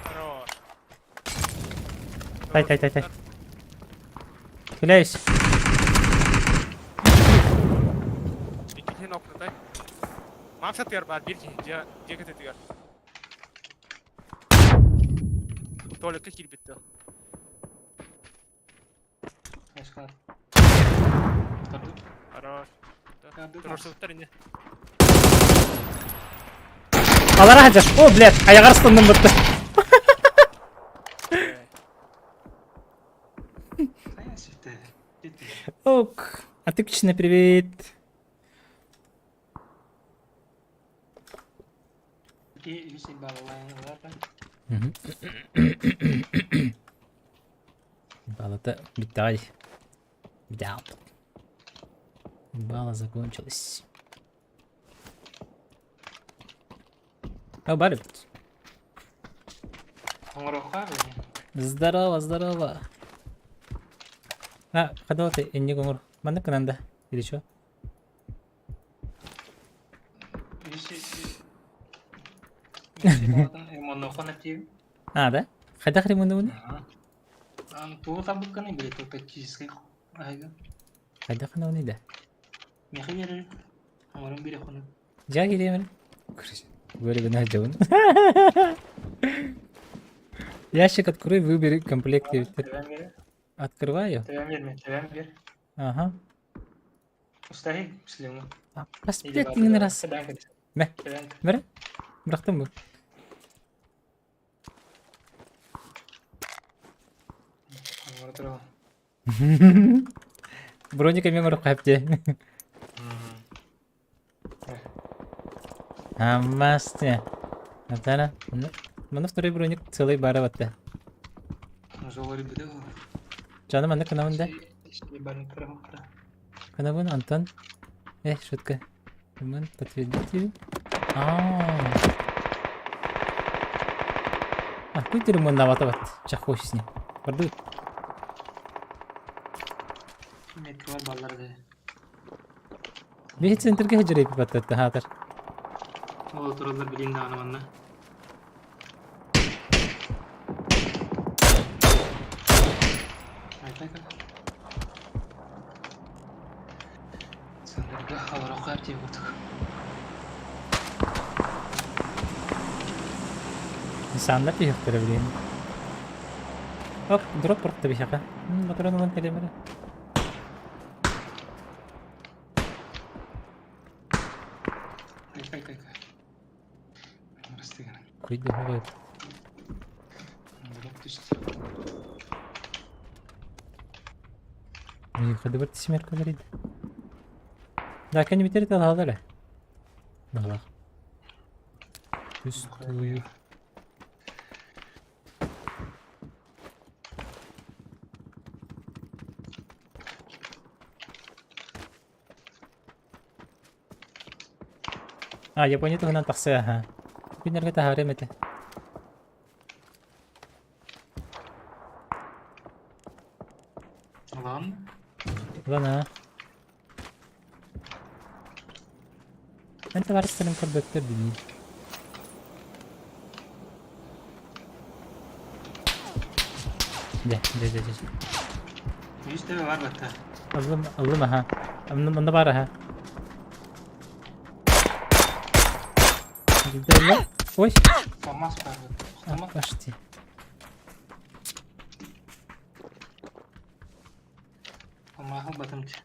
Хорош. Тай, тай, тай, тай. Хиляюсь. Иккитин окнатай. Макс атыгар баар биир киһи дьиэ дьиэ кытыытыгар. Туалекка киирбит дуо? Хорош. Туруорсубуттар ини. Алара хадьар. О, блядь, айаҕар ыстанным бытты. Ок. Атыкчина, привет. Балата бүттэҕэй. Бүтэ Бала закончилась. А, бар эбит. Здорово, здорово. А, хадал ты инник оҥор. Маннык гынан да? Или что? А, да? Хайдах ремонтугун? Тугу табыккыный били тактический айга. Хайдах гынабыный да? Миэхэ биэрэр. Оҥорон биэриэххин. Дьаа кириэмэр. Говори гына дьабын. Ящик открой, выбери комплект диэбиттэр. Тэбэн биэр. Открываю. Тэбэн биэр, тэбэн биэр. Ага. Устаһый слиму. Распять иҥин раз. Мэ. Бэрэ. Бырахтым бу. Броника мен орук хэпте. Аммасте. Натана, маны второй броник целый бара батта. Жаным маннык кынабын да. Кынабын Антон. Э, шутка. Мын подтвердите. А. А, куй ремонт навата бат. Чахош с ним. Барды. Метро балларды. Биһи центрге хажырайп баттатта хаатар. Ол тураллар билин даҕаны манна. Центрга олороххо диye курдук. Саннар түһүөхтэрэ билигин. Оп, дроп барта биһиэхэ. Моторун ылан кэлиэм эрэ. Кай кай кай. Куйды хоҕойт. Дроп түстэ. Хадыбар тисимер говорит. Да, кәне битер талалар. Балах. Пустую. А, Япония туһунан тахсыа, аха. Күннэргэ таһаарыам этэ. Ылан? Ылан аа. Эн табаарыстарым көрбөттөр билии. Дьэ, дьэ, дьэ, дьэ. Үс төбө бар батта. Ыллым, ыллым аха. Онно баар аха. Ой! Томас бар. Томас. Почти. Томаһы батымчы.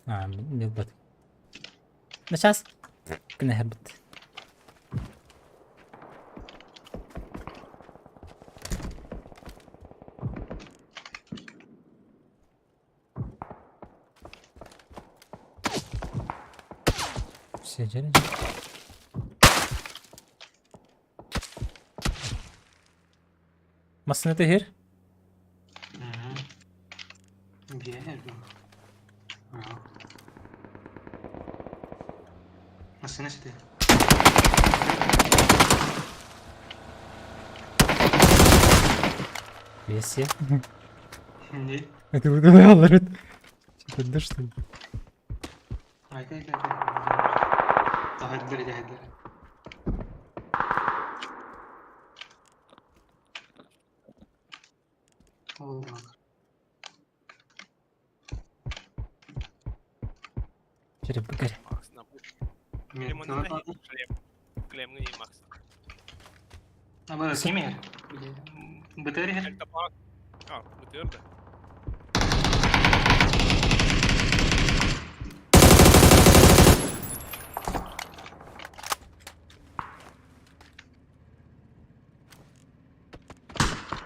А, не бат. Ну сейчас. Кнехбит. Сидели. Массыына түһэр? Биэр Массыына ситэ. Версия. Не. Это вы Что, что ли? Айда, айда, айда. Таһырдыр, таһырдыр. Ол Черепкер. Макс на Ремонт шлем. Клем не Макс. Абы кемер. БТР Это пак. А, БТР да.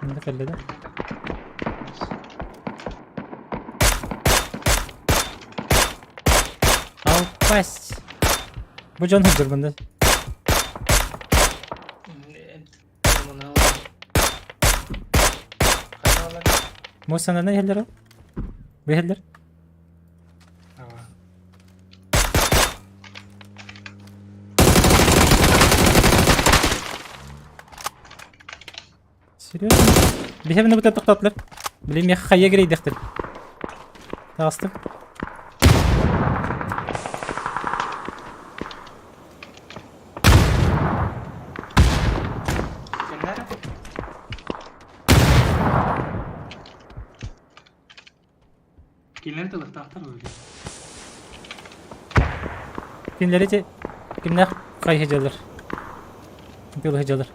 Мында кэллэ да? Упасть. Бу дьон сылдьар мында. Муосананы иһэллэр ол? Бу иһэллэр? Серьезно? Биһэбини бутар тохтоотулар. Блин, миэхэ хайа кирэйдэхтэр. Таҕыстым. Кинилэр тылыктаахтар буолуо. Кинилэри ити кимнээх хайыһыдьалар? Тылыһыдьалар.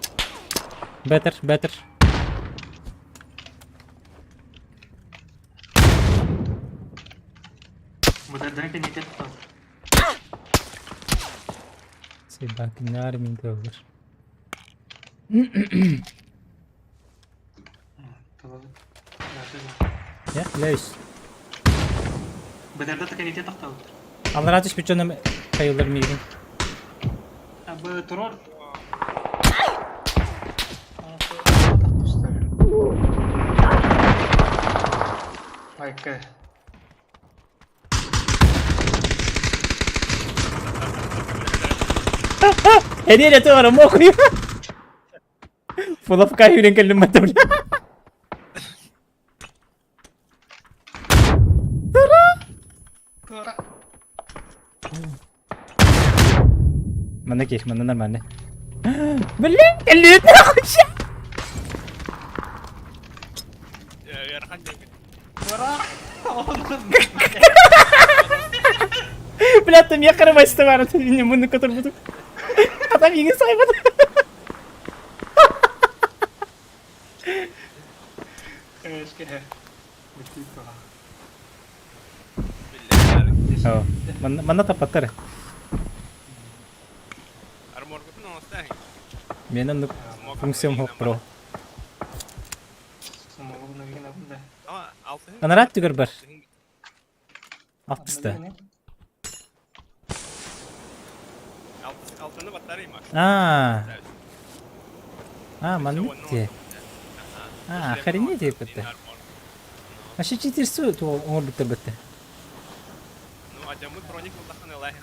Бэтэр, бэтэр. Бытардан кэнниттэн тутан. Сейба кинилэр мин тыллар. Я лөйс. Бытарда кэнниттэн тохтообут. Аллараа түспүт дьоном хайыллар миигин. Абы турор. Майка. Эриэ туора мохуй. Фулапка үүрэн кэллим баттым. Туора. Манна киир, манна нормально. Блин, кэллиит нахуй. Ыарахан диэки. Туора. Бля, ты меня карабасты бар, меня муну который буду. А там иги сайбат. Манна тапаттар. Арморгутун оҥостооһун. Мен оннук функциям хоп бро. Анараат түгэр бар. Алтыста. Алтыны баттарый ма? Аа. Аа, маннык дии. Аа, охренеть диэбитэ. Вообще читерсу оҥорбуттар бэтте. Ну, адьаммыт броник ыллаххына ылаах.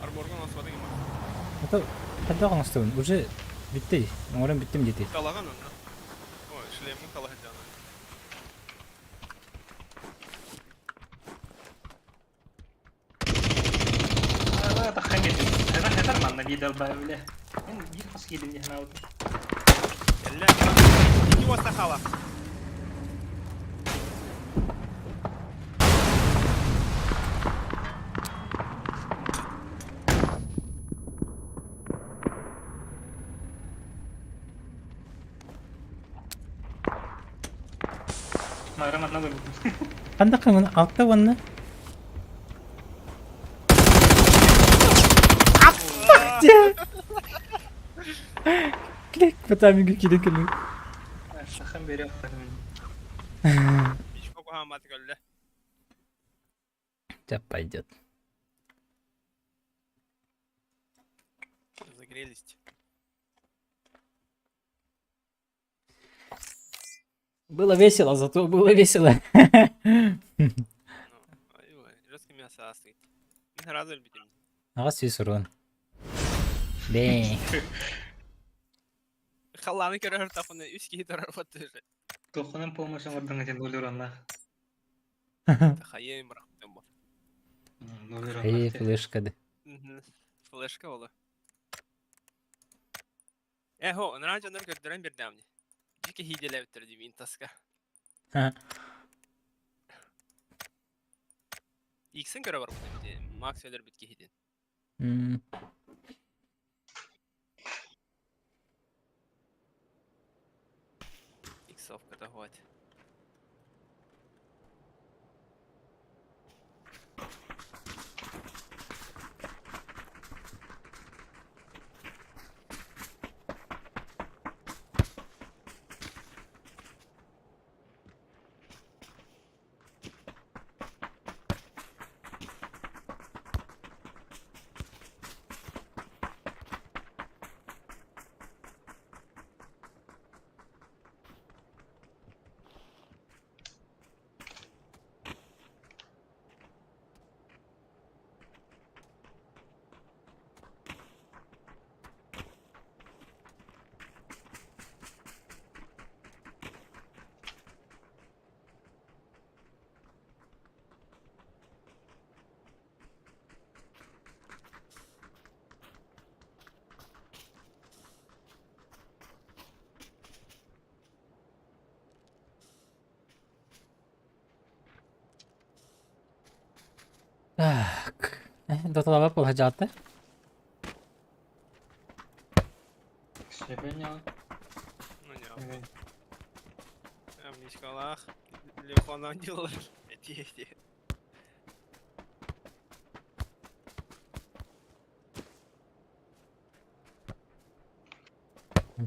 Арборгун оҥостубатыҥ ма? Это хайдах оҥостобун? Уже бүттэ. Оҥорон бүттүм диэтий. Талаҕын онно. Ой, шлемҥин талаһа дьаана. Кэллэ. Икки уоста хаала. Ханна хаҥын алта уонна Аппах Клик потамига кире кэлин. Бичко куһааммат көллө. Сейчас пойдет. Загрелись. Было весело, зато было весело. Ну, жесткое мясо астыт. Мин сразу өлбүтүм. Аҕас сүүс урун. Бээ. Халлааны көрөр тахпына үс киһи турар баттыыр. Туоххунан помощь оҥордуҥ этин Лулероннаах? Хайыам бырахтым бу. Эй, флешка да. Флешка ола. Эхо, ыныраа дьоннор көрдөрөн биэрдэҕим дии. Дьиэ киһиидэлээбиттэр дии мин таска. Иксин көрө барбытым дии. Макс өлөрбүт киһитин. Иксовката хватит. Так. Доталабап буолаһдьаҕыттар. Сөбүн Ну не. Мишкалаах Лехонан дьыллар. Эти эти.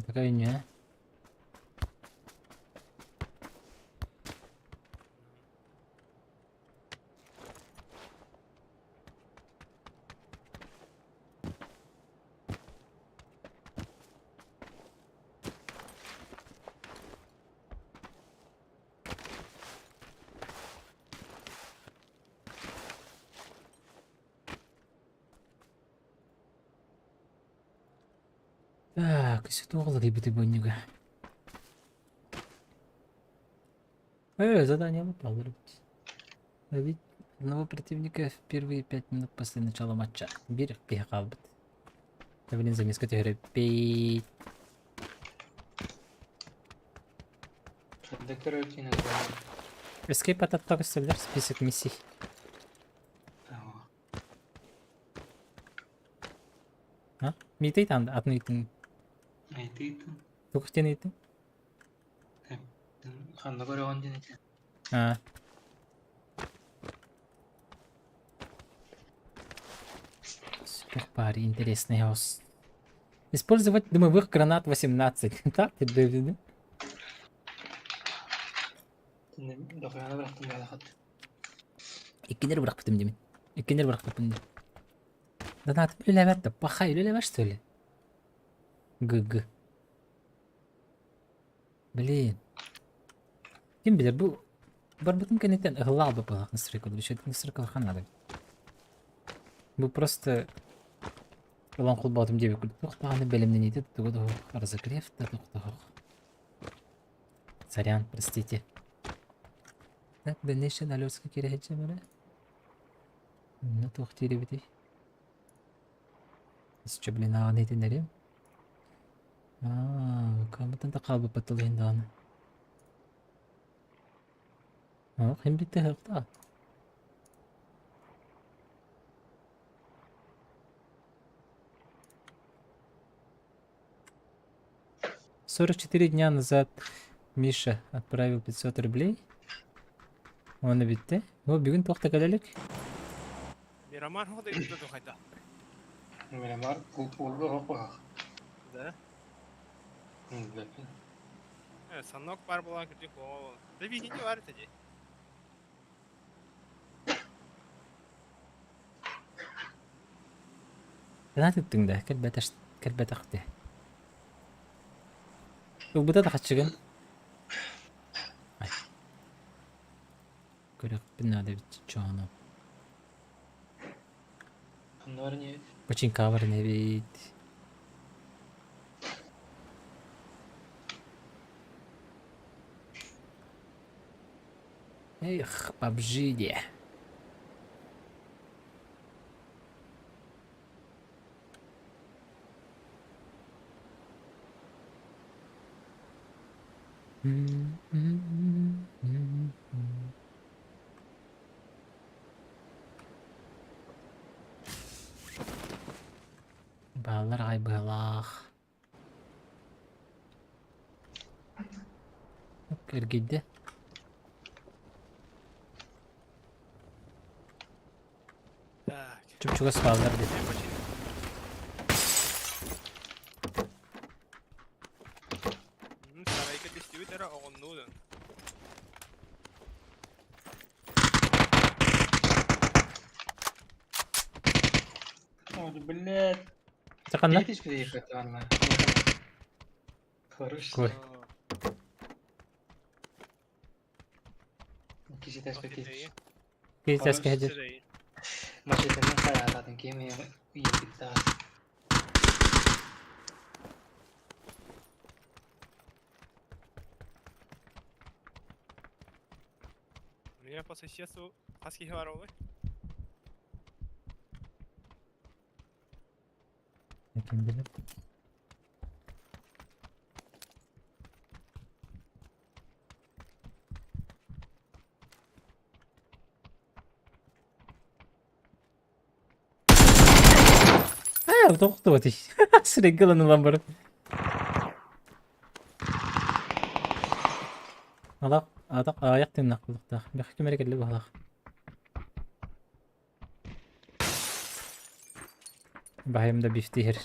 Такая не. Так, өссө кэлбити бонньуга. Задание выполнить. Ловить одного противника в первые 5 минут после начала матча. Биир киһи хаалбыт. Да блин, замеска түһэрэ. Ханна көрөөчүнэ Escape от көстөллөр список миссий. А? Митэй там атын ыйтың. Айтыйтын. Туох диэн ыйыттыҥ? Ханна көрөҕүн диэн этэ. А. Супер парень, интересный host. Использовать дымовых гранат 18. Так, ты да? Дохуяна бырахтым баалахат. Иккинер бырахпытым диэмин. Иккинер бырахпыппын диэн. Донатым үлэлээбэт да, пахай үлэлээбэт что ли? ГГ. Блин. Ким билэр бу барбытым кэнниттэн ыһылла алба быһах настройка еще настройка надо. Бу просто ылан холбоотум диэбит курдук туох даҕаны бэлэмнэниитэ туга да суох разогрев да туох да суох. Сорян, простите. Так, дальнейший Алёска кирэһэччи бара. Ну, туох диир эбитий? Өссө блин ааҕан иһитиннэриэм. Аа, камытан да хаалбыппыт тыл иһин даҕаны. Ох, иһин бүттэ ыһыахтаа. 44 дня назад Миша отправил 500 рублей. Уонна бүттэ. О, бүгүн туох да кэлэ илик. Мирамар хода юта тухайда. Мирамар улга хоппах. Да? Билбэппин. Санок бар буолан кырдьык оо. Да видите бар это ди. Донат ыттыҥ да, кэлбэтэх кэлбэтэх дии. Ылбыта да хаччыгын. Ай. Көрүөхпүн наада эбит чоону. Ханна бар не Починка бар эбит. Эх, PUBG диэ. Бааллар аҕай быһалаах. Эргийдэ. Так. Чуп-чугас бааллар дии. Сарайга түстүбүт эрэ оҕоннуу Ой, блядь. Ханна? Видишь, приехать, Анна? Хорош. Кой. Киһи тэспэки. Киһи тэскэһэ Машинаны хараататын ким ийэбиттаа. У меня по соседству хас киһи бар ол? Ким билэр. Аа, тохтуот Сирэйгэ ылан ылан баран. Алах, атах аҕыйах тыыннаах кулуктаах. Бэхи ким эрэ кэллэ быһалаах. Баһыйым да бифтиһэр.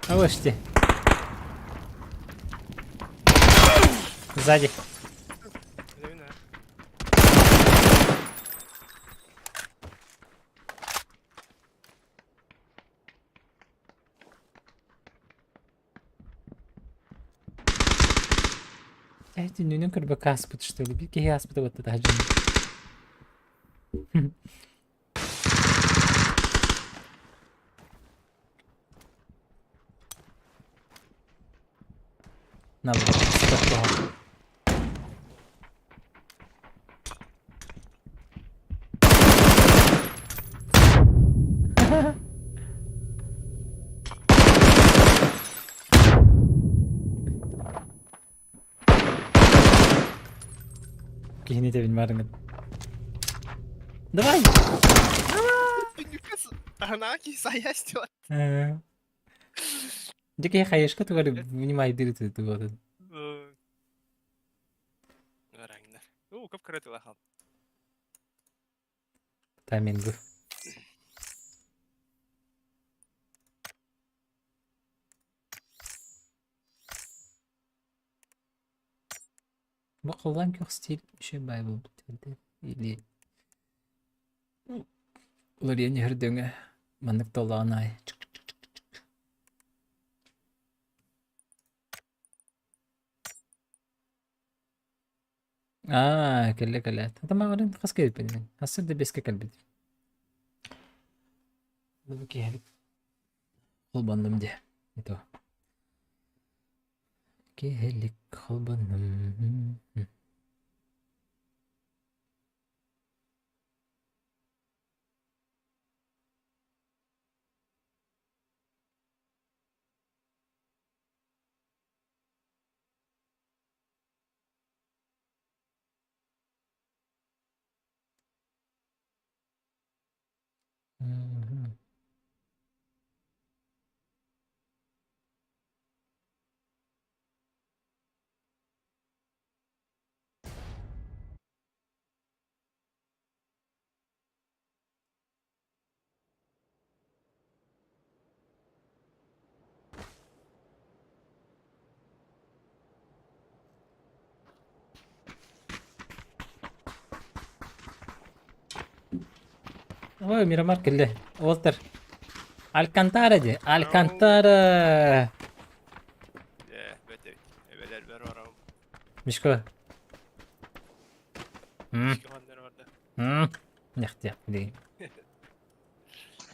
Алыште. Сзади. Э, түннүнэн көрбөккө ааспыт что ли? Биир киһи ааспыта буолта таһдьын. На, Киһини тэбин барыҥын. Давай! Дьэ киһи хайышка тугар внимай дырыты тугатын. Таймингу. Бу халлаан күөх стиль еще баай буолбут или уларыйан иһэр дөҥө маннык толлоон аайы Аа, кэллэ кэлээт. Атамаҕарын хас кэлбитин? Хас да бэскэ кэлбит. Бу киһи холбоннум дии. Это. Киһилик холбоннум. Мгм. Ой, Мирамар кэллэ. Уолтар. Алькантара дии. Алькантара. Мишка. Нехтиэх билигин.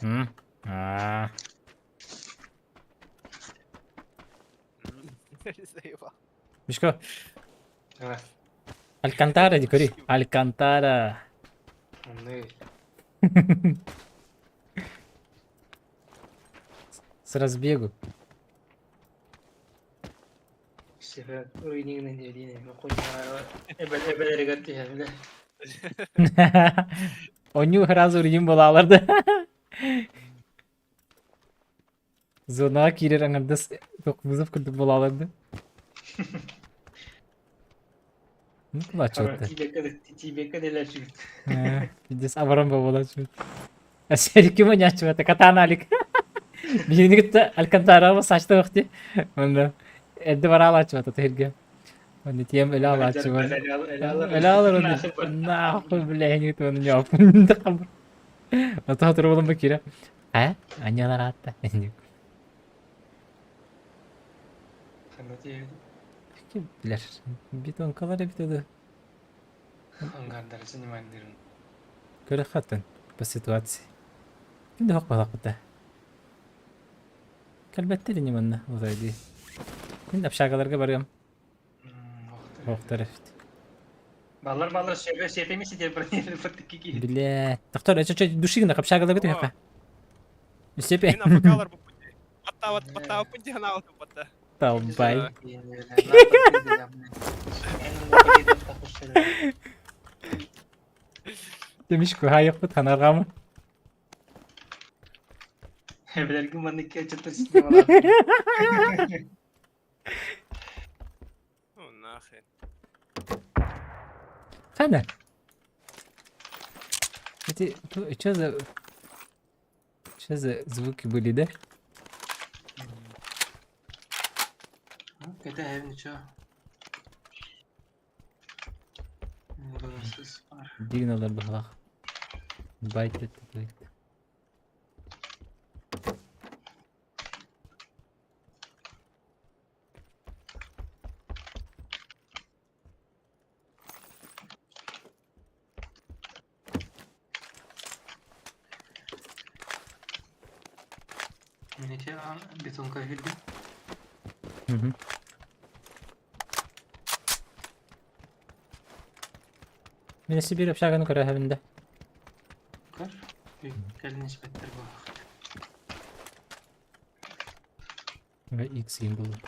М аа. Заебал. Мишко, Давай. Алькантара ди көрүй. Алькантара. Умный. С разбегу. Онньуу сразу режим буолаалар Зонаҕа киирэр аҥардас вызов курдук буолаалар да. Ну, кулаччыта. Пиздец, абаран буолааччыбыт. Серики маньяччыбата катаналик. Биһигини кытта Алькантараҕа саачта вахти. Онно эрдэ бараалааччыбата тэһиргэ. Онно тиэм өлө алааччыбар. Өлө алар нахуй блядь, туону ньооппун. Ото турбулум киирэ. А? Аньалар аатта. Ким билэр? Бетонкалар эбитэ да. Ангардары снимайдырым. Көрөххөттөн по ситуации. Ким да хоппалахпыта. Кэлбэттэр ини манна утайдыы. Мин общагаларга барыам. Охтор эбит. Баллар баллар сөбө сиэпэми ситер бронировать Бля. Доктор, это что, души на общагаларга түһэххэ. Сепе. Мин апакалар бу пути. Баттаабат баттаабаппын диэн аҕалтым батта. Талбай. Демиш куһаайыкпыт ханарҕамы. Эбэлэргин маннык кэлчэттэр ситималаах. Ну нахрен. Хана. Эти, что за... Что за звуки были, да? Кэтэһэбин ничего. Мурасыз бар. Дигналар быһалаах. Байт эттэ Мин ити бетонка киирдим. Мгм. Мин Сибирь общаганы көрөһөбүн да. Көр. Кэлин испэттэр буоллахтар. X буллум.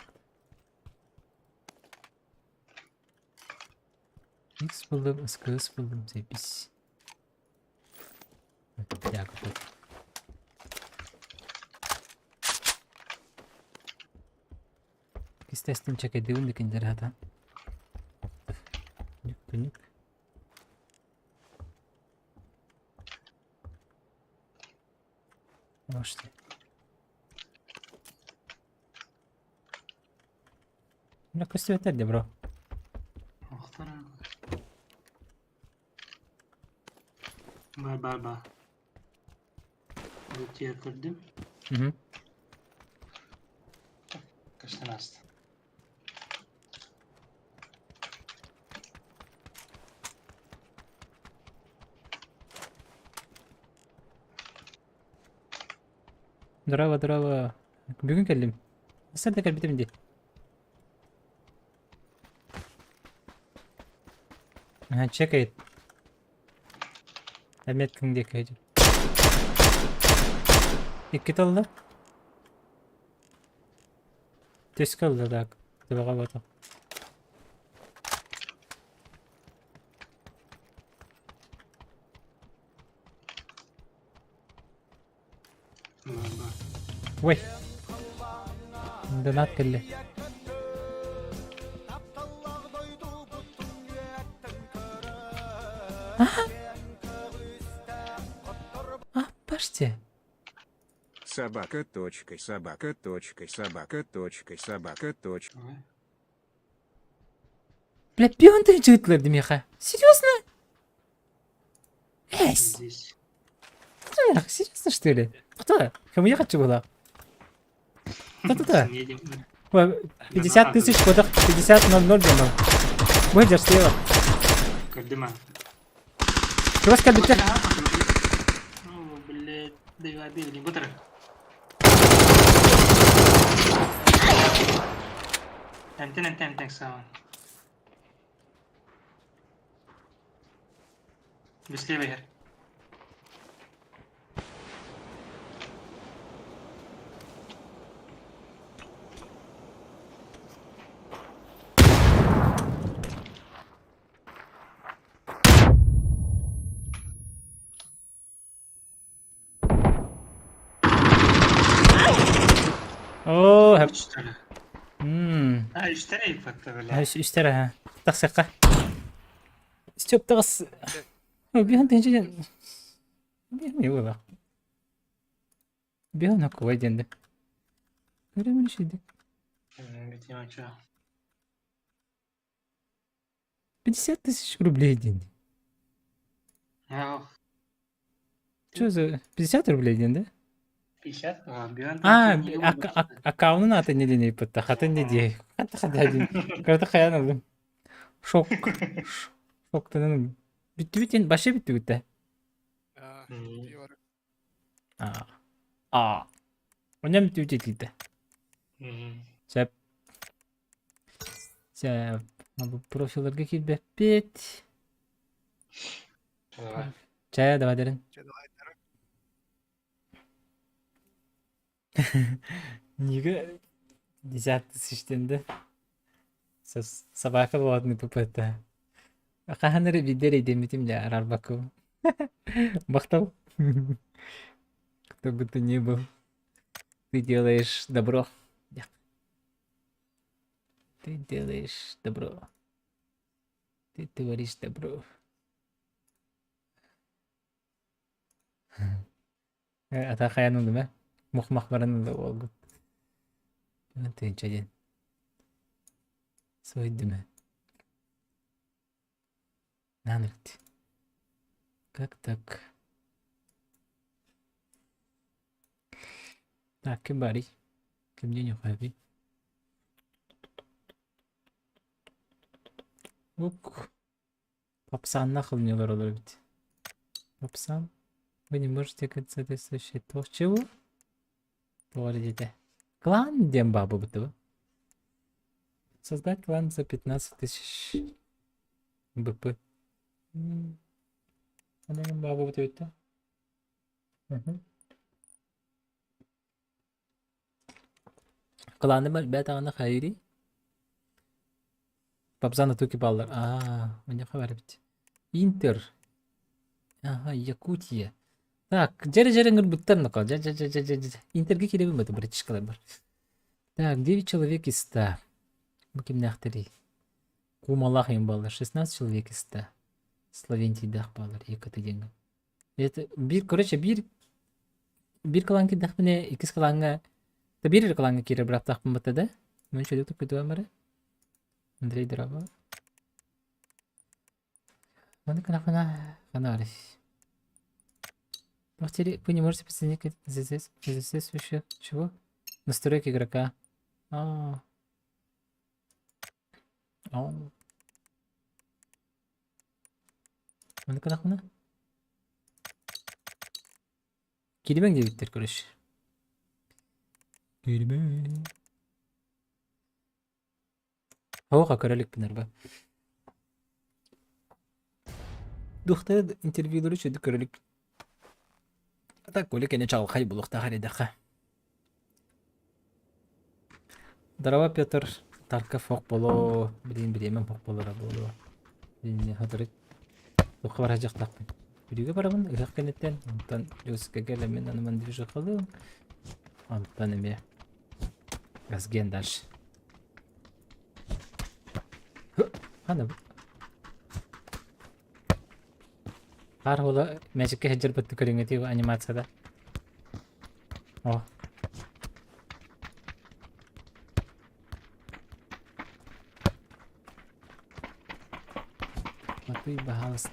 X буллум, СКС буллум, запись. Так, вот. Кистестин чекедиун дикиндер хата. Нүк Может. Мына көстүбэттэр де бро. Бар бар бар. Лутия көрдүм. Мгм. Көстөн ааста. Здорово, здорово. Бүгүн кэллим. Сэр да кэлбитим дии. Ага, чекает. Эметкиҥ диэки сылдьар. Иккитэ ылла. Түскэ ылла так. Төбөҕө буотах. Ой. Донат кэллэ. А, паште. Собака точкой, собака точкой, собака точкой, собака точкой. Бля, пион тыһыынча миэхэ. Серьезно? Эс! Здесь. Серьезно, что ли? Кто? Кому я хочу была? Кто-то? Едем. 50 тысяч кодах 50.00 демо. Выйдешь, слева. Көрдүм Чугас кэлбиттэр. Добивай бу турар. Эмтэн эмтэн эмтэн саҕан. Быстрее иһэр. Оо, Үстэрэ. Мм. А, үстэрэ ыйыппатта бля. Үстэрэ ха. Тахсыахха. Степ таҕыс. Биһан тыһыынча диэн. Биһан не было. Биһан хоккубай диэн да. Көрөмүн шийди. Битима чё. 50 тысяч рублей диэн. Ах, Что за 50 рублей диэн да? 50? А, биһан А, тыһыынча аккаунун аата не диэн ыйыппытта. Хатын не дии. Хата хата диэн. Карта хайаан ыллым. Шок. Шоктанан. Бүттүбүт диэн башы бүттүбүт да. Аа, Мм. А. А. Онньон бүттүбүт диэтилитэ. Сөп. Сөп. Бу профиларга киирбэппит. Давай. Чэ, давай дэрин. Чэ, давай, дорог. Нига 50 тысяч да? Собака буолатын ПП-та. Хаһан эрэ биирдэ эрэйдэммитим дьэ араарбаккабын. Махтал. Кто бы ты ни был, ты делаешь добро. Ты делаешь добро. Ты творишь добро. Ата хайан ыллым ээ. Мух-мах баран ылла уолгут. Тыынча диэн. Суһуйдум ээ. Нанырт. Как так? Так, ким баарый? Кимниин үөхээбий? Ук. Попсаннах ылынньылар олор эбит. Попсан? Вы не можете соответствующий туох чего? Туох эрэ диэтэ. Клан диэн баа буолбут Создать клан за 15 тысяч БП. Онон баа буолбут эбит да? Кланым элбээтэҕинэ хайыырый? Попсаны туки бааллар. Аа, мунньахха баар эбит. Интер. Ага, Якутия. Так, дьэрэ-дьэрэ ыҥырбыттар нокоо. Дьэ, дьэ, дьэ, дьэ, дьэ, дьэ. Интергэ киирэбин бата, братишкалар бар. Так, 9 человек из 100. Бу кимнээхтэрий? Кумалаах им бааллар. 16 человек из 100. Словентийдаах бааллар, ЕКТ диэҥҥэ. Это биир, короче, биир биир кылаан киирдэхпинэ, иккис кылааҥҥа да биир эрэ кылааҥҥа киирэр бырааптаахпын батта да. Мин чөлү туппутугам эрэ. Андрей Дороба. Маны кынахына ханаарыс. Вы не можете присоединить к ЗЗС, ЗЗС вообще чего? Настройки игрока. А. А. Маны кынахына? Киримэҥ диэбиттэр короче. Киримэҥ. Оһоҕо көрө иликпин арба. Дуохтара интервьюлары үчүгэйдик көрө иликпин. А так Коля кэннэ чаҕылхай буолуохтаах эрэйдэххэ. Здорово, Петр. Тарков ох болоо. Билигин бириэмэм ох болоро буолуо. Билинни сотору туохха бара сылдьыахтаахпын. Бүлүүгэ барабын ыһыах кэнниттэн. Онтон Дьокуускайга элэммин аны движухалыым. Онтон эмиэ Газген дальше. Хана Хаар уола мээчиккэ сылдьарбыт көрүҥҥэ анимацияда. О. Матвей, пожалуйста.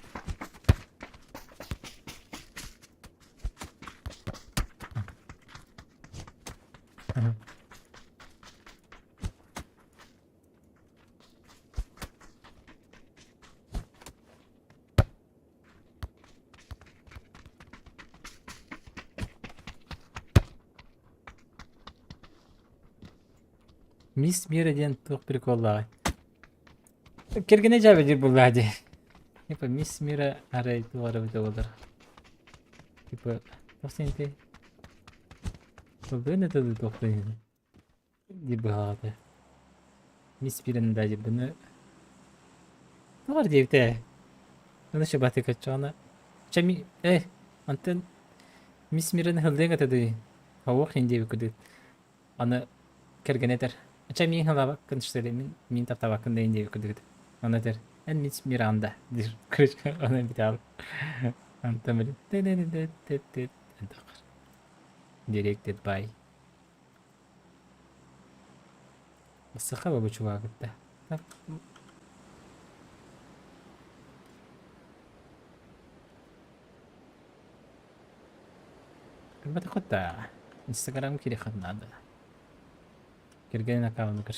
Мисс Мира диэн туох приколлааҕый? Кэргэнэ дьээбэ диир буоллаҕа дии. Типа Мисс Мира арай туох эрэ эбитэ буоллар. Типа туох сиэнтэй? Тылдыын это туох диир быһаҕата. Мисс Мираны да диир бұны туох эрэ диэбитэ. Ону шыбатык оччоҕуна Чэ ми э онтон Мисс Мираны һыллыаҥ этэ дуу? Оһуох иһин диэбит курдук. Аны кэргэнэ этэр: «Ача миигин халаабаккын что ли, мин миин таптаабаккын да диэбит курдук Аны этэр: «Эн мин Миранда» диир. Короче, аны бүтэ Антон били Directed by Саха бу чувак да. Көрбөтөххүт да Инстаграм киириэххит наада. Кэргэнин аккаунугар.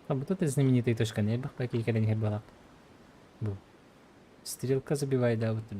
А вот это знаменитая точка неба, какие кэлэн иһэр буолаах. Бу. Стрелка забивай, да, вот тут.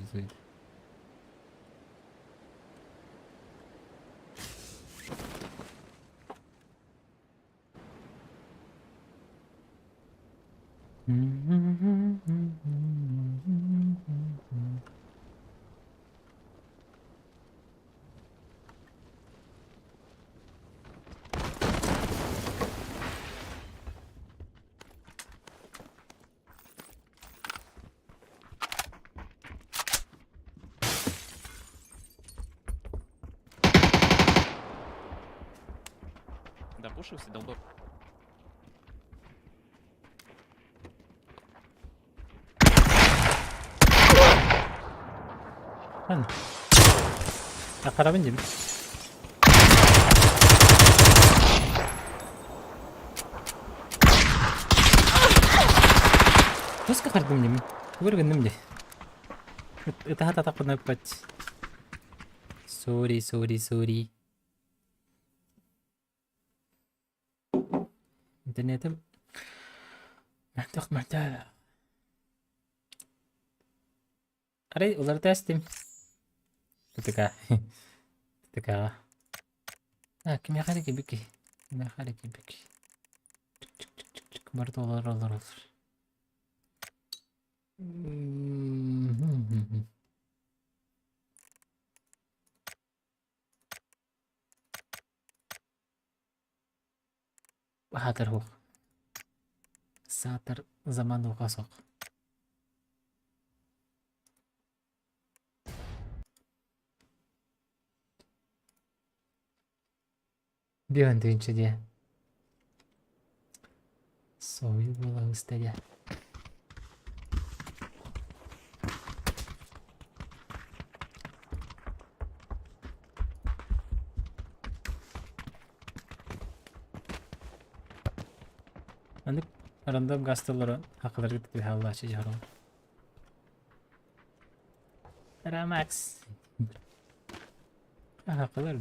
Допушился, долбоеб. Хан. Акарабын дим. Туска хардым дим. Көргөннүм ди. Ытаха татакпына ыппат. Sorry, sorry, sorry. Интернетим мөлтөх мөлтөө. Арай уларыта эстим. Тутука. Тутукаҕа. А, кимиэхэ эрэ кэлбиккий? Кимиэхэ эрэ кэлбиккий? Барыта олор олор олор. Аһаатар суох. Саатар замануха суох. Биэн тыынча диэ. Соһуйуу буола сыста диэ. Маннык рандом гасталлары хакаларга түһэ дьоһорон. Рамакс. Хакалар.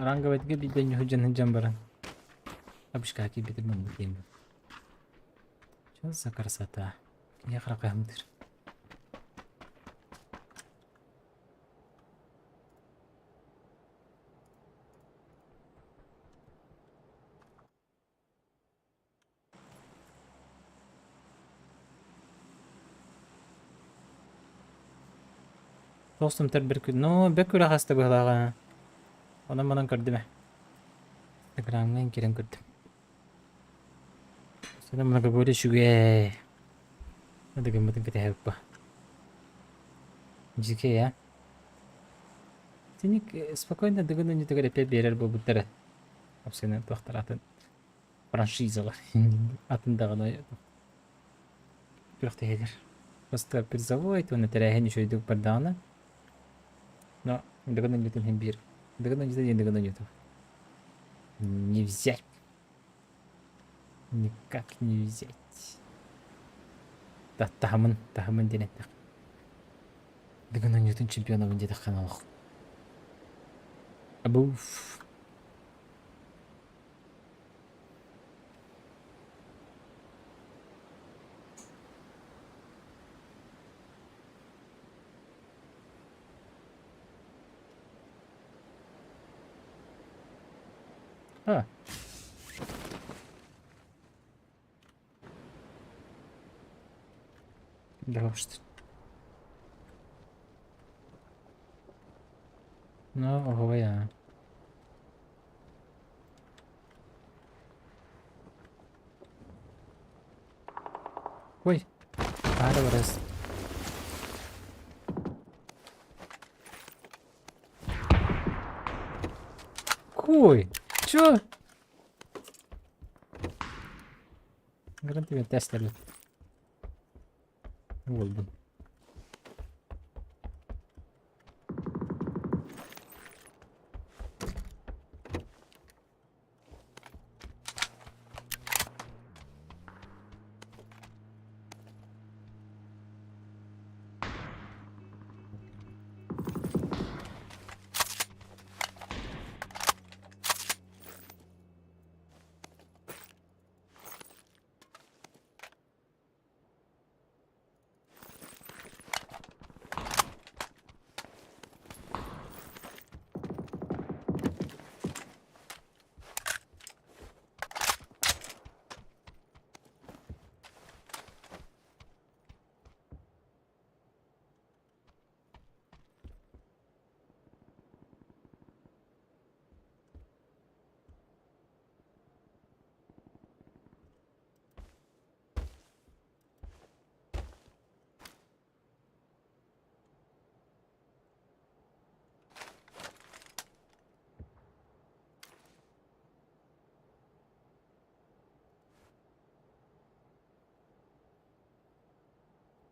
Ранговайтга биирдэ ньүһүдьэн сылдьан баран абышка киирбитим маннык диэн Что за красота? Кини харахаһымтыр. Тоҕус тымтар бир күн. Ну, бэк күрэх аста быһылааҕа. Онон-манан көрдүм ээ. Инстаграмҥа киирэн көрдүм. Сана многоборье үчүгэй. Дыгыммытын кэтэһэбит ба. Дьикэй а. Итинник спокойно дыгын өнньүтүгэр эппиэт биэрэр буолбуттара. Общественно туохтар атын франшизалар атын даҕаны күрэхтэһиилэр. Просто призовой уонна тэрээһин үчүгэйдик бардаҕына но дыгын өнньүтүн иһин биир дыгын өнньүтэ диэн дыгын өнньүтэ не взять. Никак не взять. Таһымын, таһымын диэн этэх. Бүгүн оонньуутун чемпионабын диэтэххэ олох. Абуф. А. Да что. Ну, ого я. Ой, Ара барас. Кой? Чё? Гарантия тестерлет. Буолбун.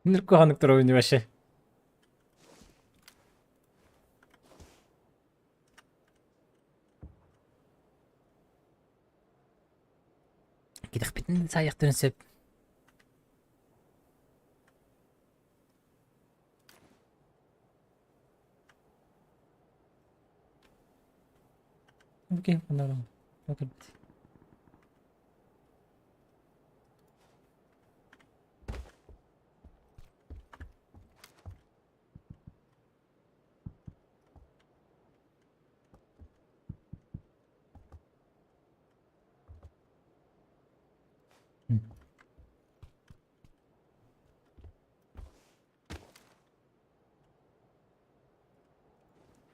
Ныркаганык турабын вообще. Китэхпитин саайахтарын сөп. Окей, онорон. Окей.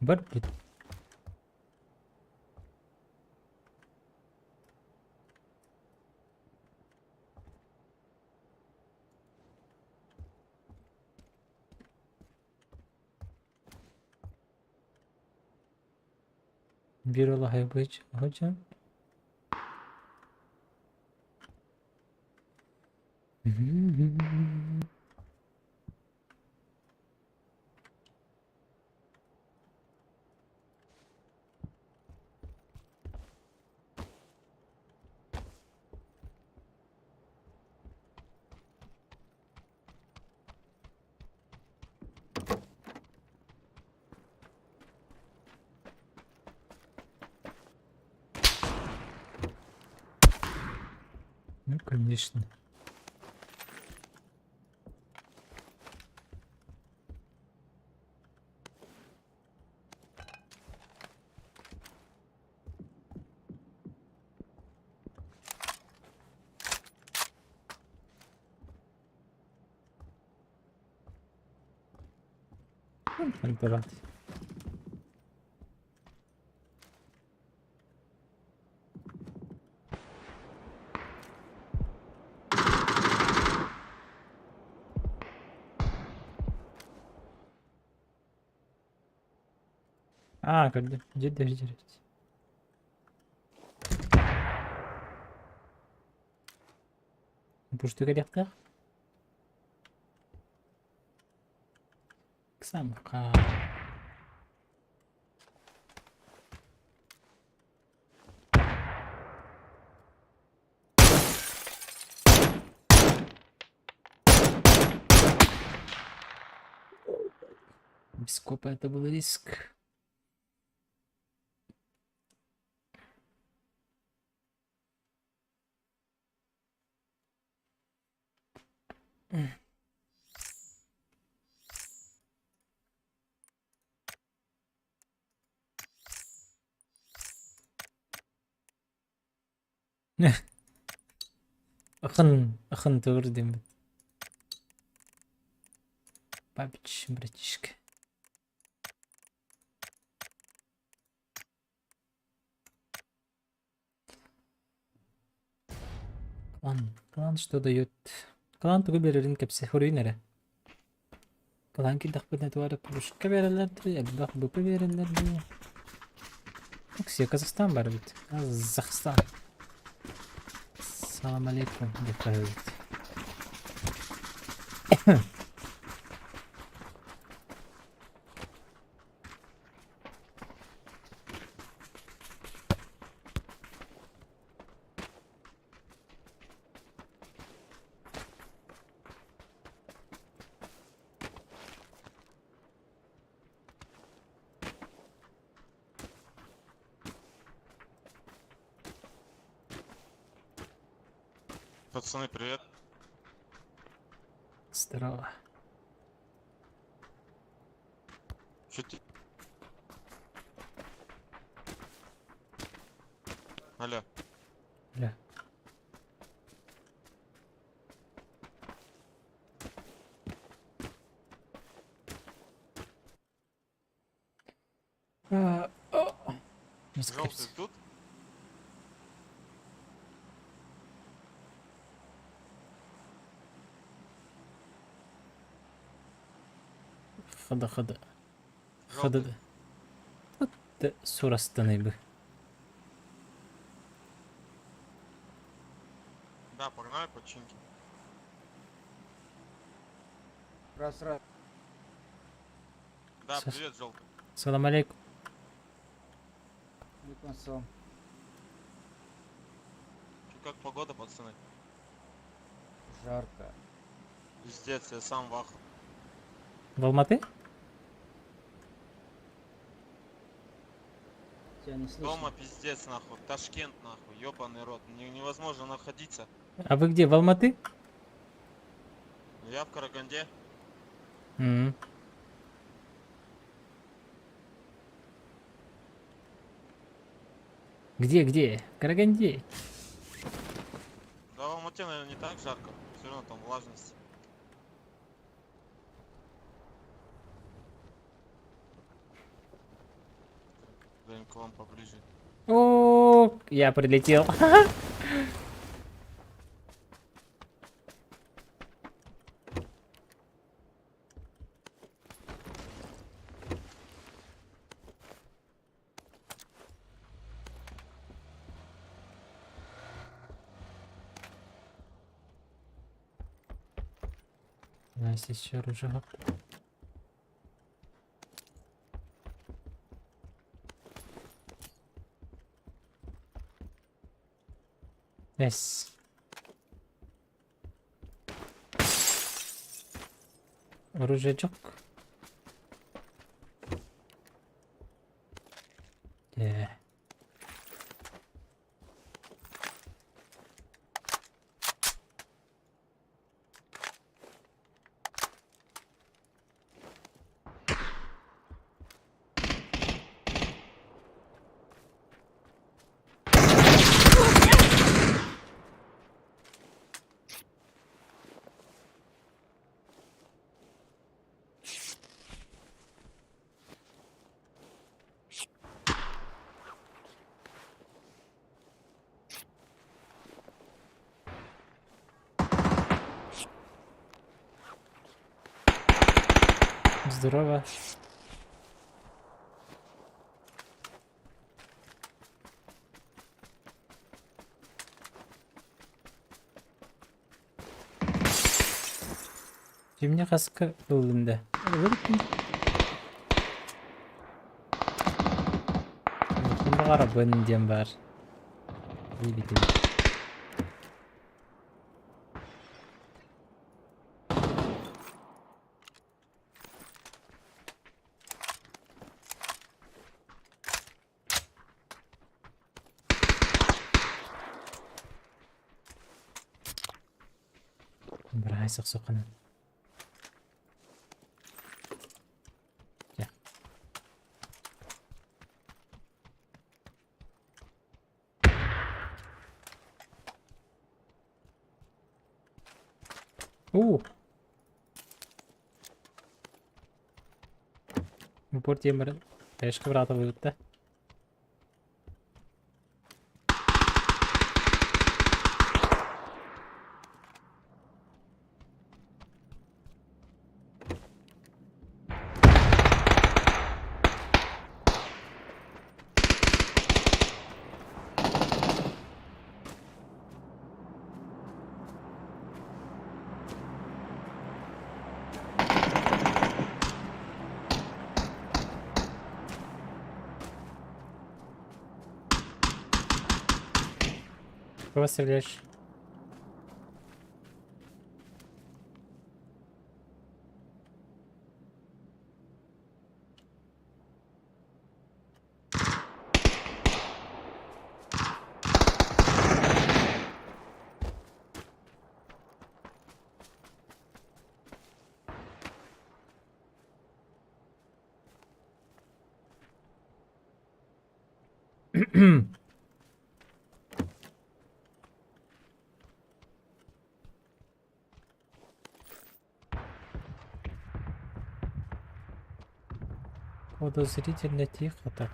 Бар Биир олоһойбуч hocam. Ну, конечно. Антарат. Аа, көрдүм. Дьэ, дьэ, дьэ. Пушту кэлиэхтээх. Самка. Скопа это был риск. Ыкын, ыкын төгүр диэммит. Бабич, братишка. Клан, клан что дает? Клан тугу биэрэрин кэпсэ, хоруйун эрэ. Клан киирдэхпитинэ туга эрэ пушка биэрэллэр дуу, элбэх БП биэрэллэр дуу. Оксия, Казахстан бар эбит. Казахстан. Салам алейкум деп хаһыыбыт. Пацаны, привет. Здорово. Чё ты? Алло. Бля. А, о, Желтый тут? Хада хада. Желтый. Хада. Да сурастаны бы. Да, погнали починки. Раз, раз. Да, Сас- привет, желтый. Салам алейкум. Алейкум ассалам. Чё, как погода, пацаны? Жарко. Пиздец, я сам в ахуе. В Алматы? Тебя не слышно. Дома пиздец, нахуй. Ташкент, нахуй. Ёбаный рот. Невозможно находиться. А вы где, в Алматы? Я в Караганде. Где, где? В Караганде. Да, в Алмате, наверное, не так жарко. Все равно там влажность. Блин, к вам поближе. О, я прилетел. Nice, еще оружие. Nice. Оружие жок. Yeah. Здорово. Кимне хаска ыллым да? Ким баҕарабын диэн баар. Диэбитим. Быраһай сохсоххунан. Уу! Упор диэн баран, хаешка бырааталыыбыт да. Кого стреляешь? Подозрительно тихо так.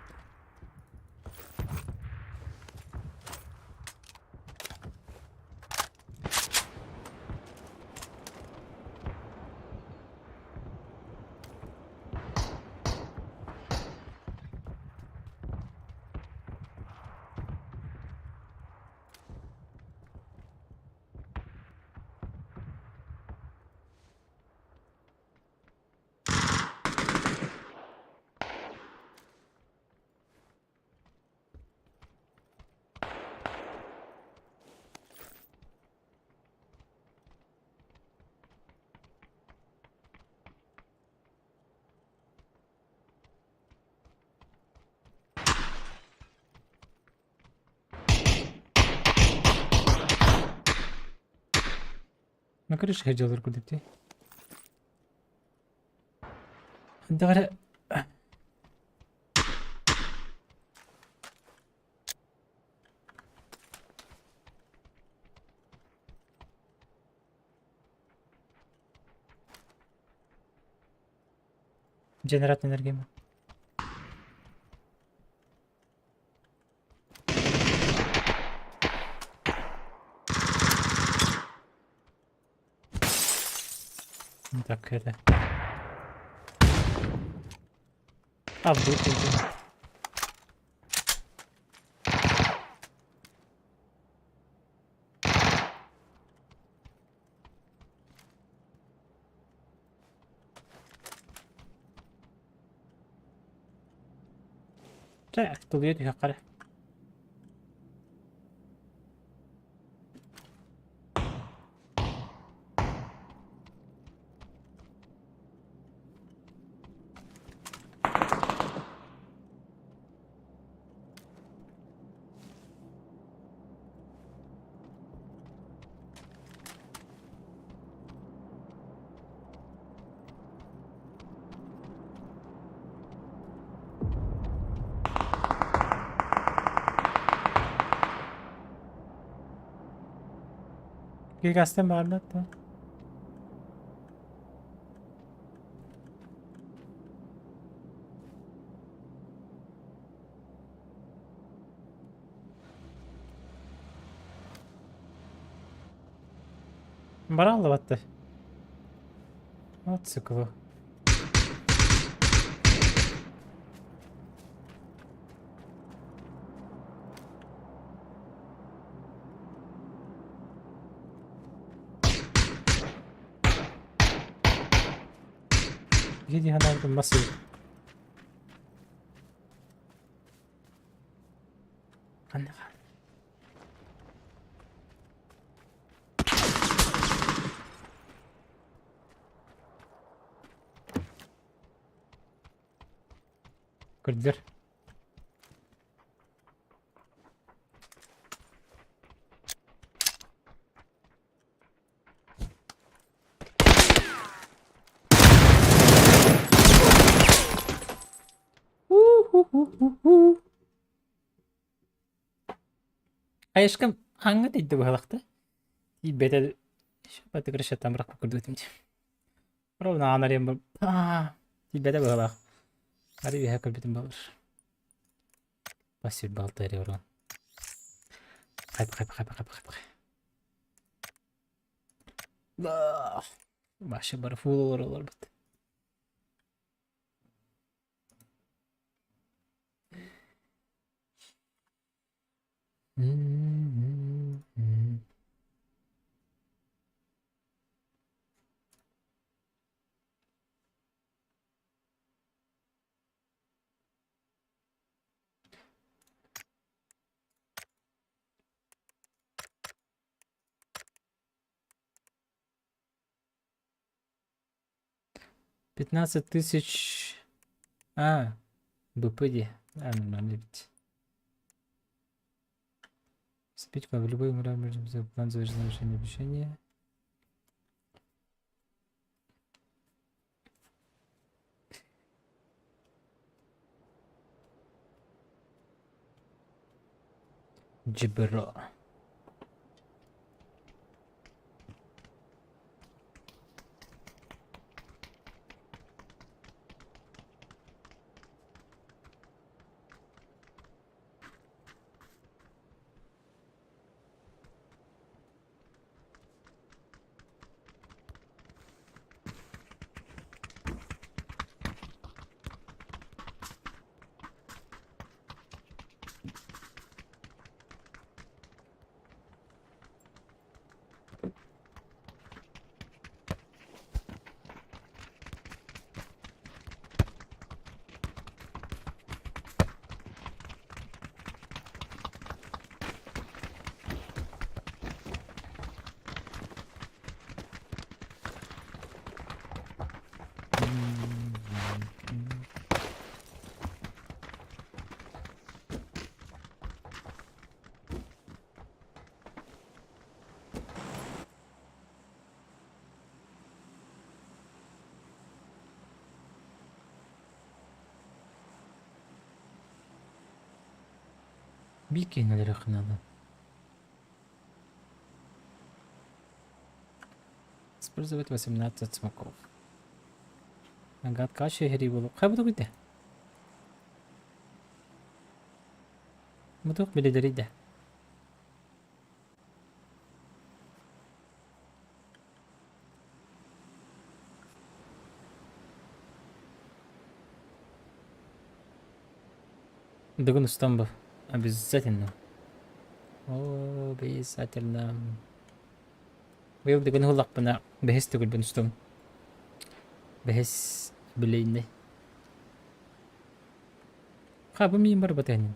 На крыше ходил куда ты? Давай. Генератор энергии. Так, это. А, вдруг это. Чэ, тулуйа түһүөххэ эрэ. Гигастан баарбат да. Бараллыбатты. Вот сука. Иди ханаабытын мас эбит. Ханна хаал. Көрдүлэр. Хайышкам аҥҥа тиийдэ быһалахта. Тиийбэтэ батыгыр шаттан бырахпыт курдук этим. Ровно аан арыйан тиийбэтэ быһалаах. Арый үөһэ көрбүтүм буолар. Бас 26 эрэ урон. Хайп хайп хайп хайп хайп. Вообще бары фул олоролорбут. 15 000. А, БП дии. А, нормально эбит. Спичка в любой план завершения обучения. Джибро. Биир киһини өлөрүөххэ наада. Использовать 18 смоков. Агат кача иһэрии буолуо. Хайа бу тугуй Бу туох билэлэрий да? Бүгүн устан бу. Обязательно. Обязательно. Быйыл бүгүн уһуллахпына бэһис төгүлбүн устум. Бэһис билейный. Ха, бу миин барбат энин.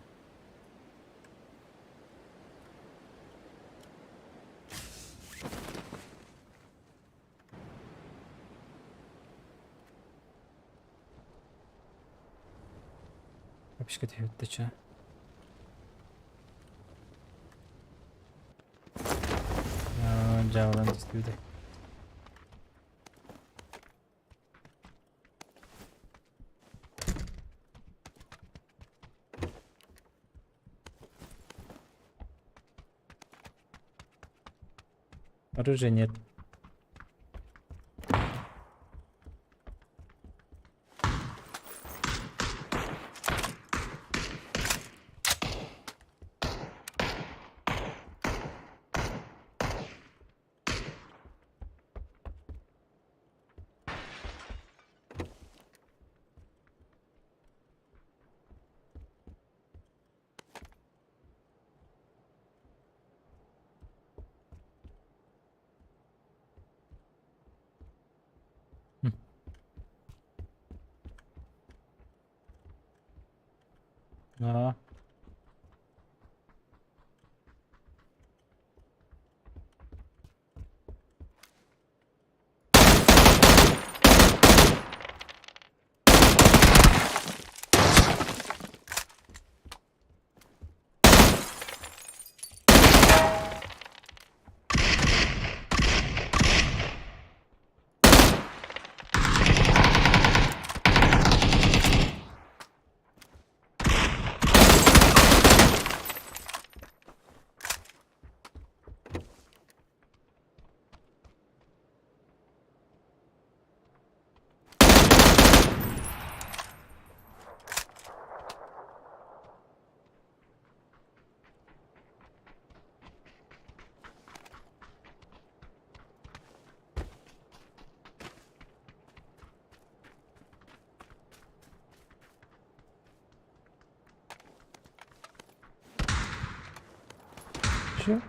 Вообще түһүттэ ча. Дьаалан түстүбүтэ. Оружия нет. Аа. Чё?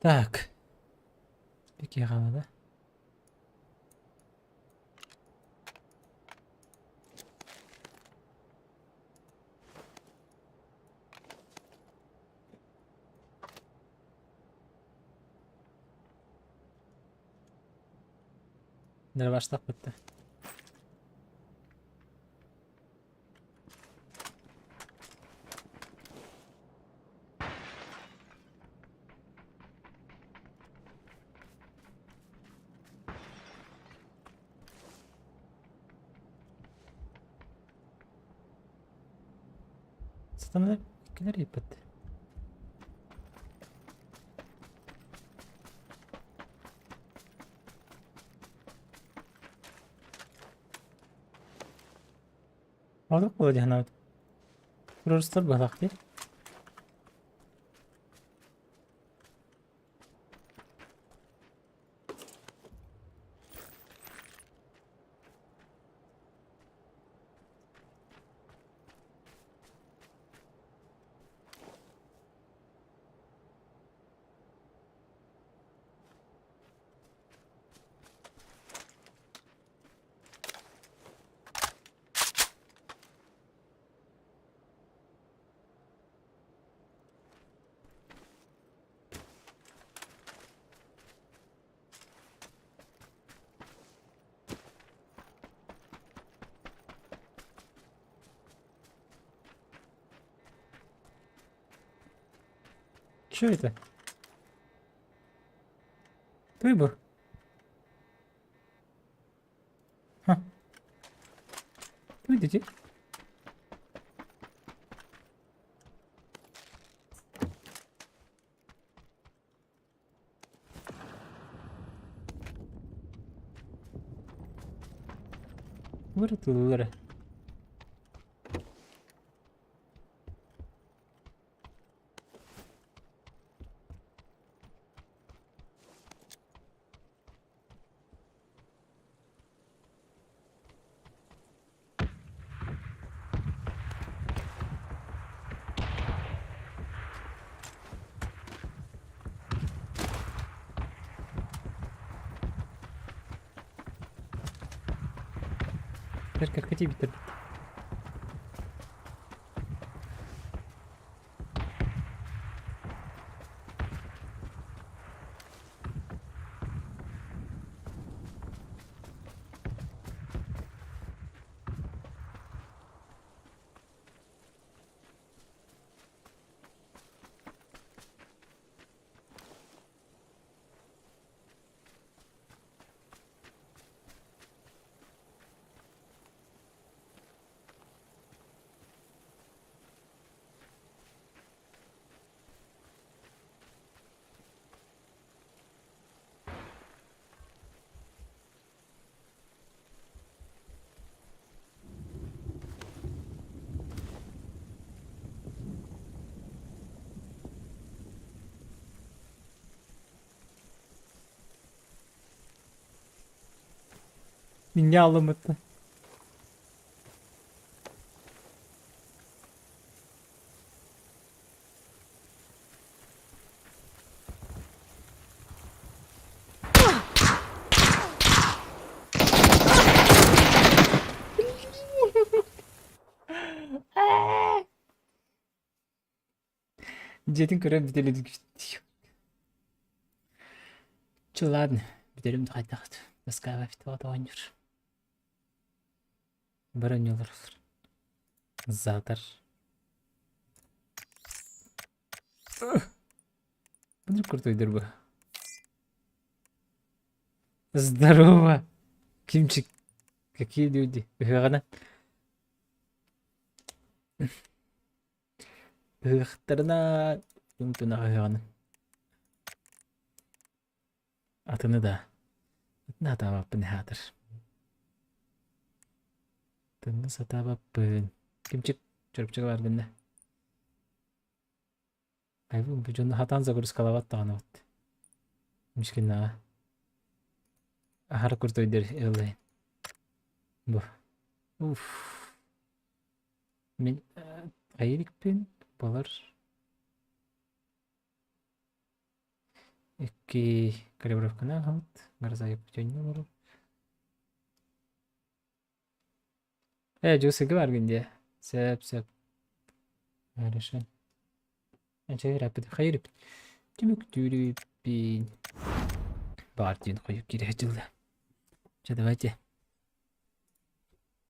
Так. Пики да? Нерваштах бітті. Сатанар иккилэр ииппэт. Олох буолуо дии санаабытым. Туруорустар быһалаах дии. Чё это? Ты бы. Ха. Видите? Вырытылар. Бэркэ бүтэрбит. Минньэ алыммыттан. Дьиэтин көрөн бүтэлин Чё, ладно, бүтэрим да хайдах Москва оонньуур. Бары оонньуулар. Завтра. Бұны крутой бу. Здорово, Кимчик. Какие люди? Ыһыаҕынан. Ыһыахтарына тунах ыһыаҕынан. Атыны да. Атыны сатаабаппын эһээтэр. Атыны сатаабаппын. Кимчик чөрүпчүк баар гынна. Айбын бу дьону хатаан загрузкалаабат даҕаны вот. Мишкиннаҕа. Аһара крутой ыллайын. Бу. Уф. Мин айылыкпын балар Икки калибровканы аһабыт. Гроза Якутянина олорор. Ээ, дьуусыгы баргын дии. Сөп, сөп. Хорошо. Эчэ хайырыппыт. Түмүктүүрүппүн. Баар диэн хойук киирэ дьылла. Чэ, давайте.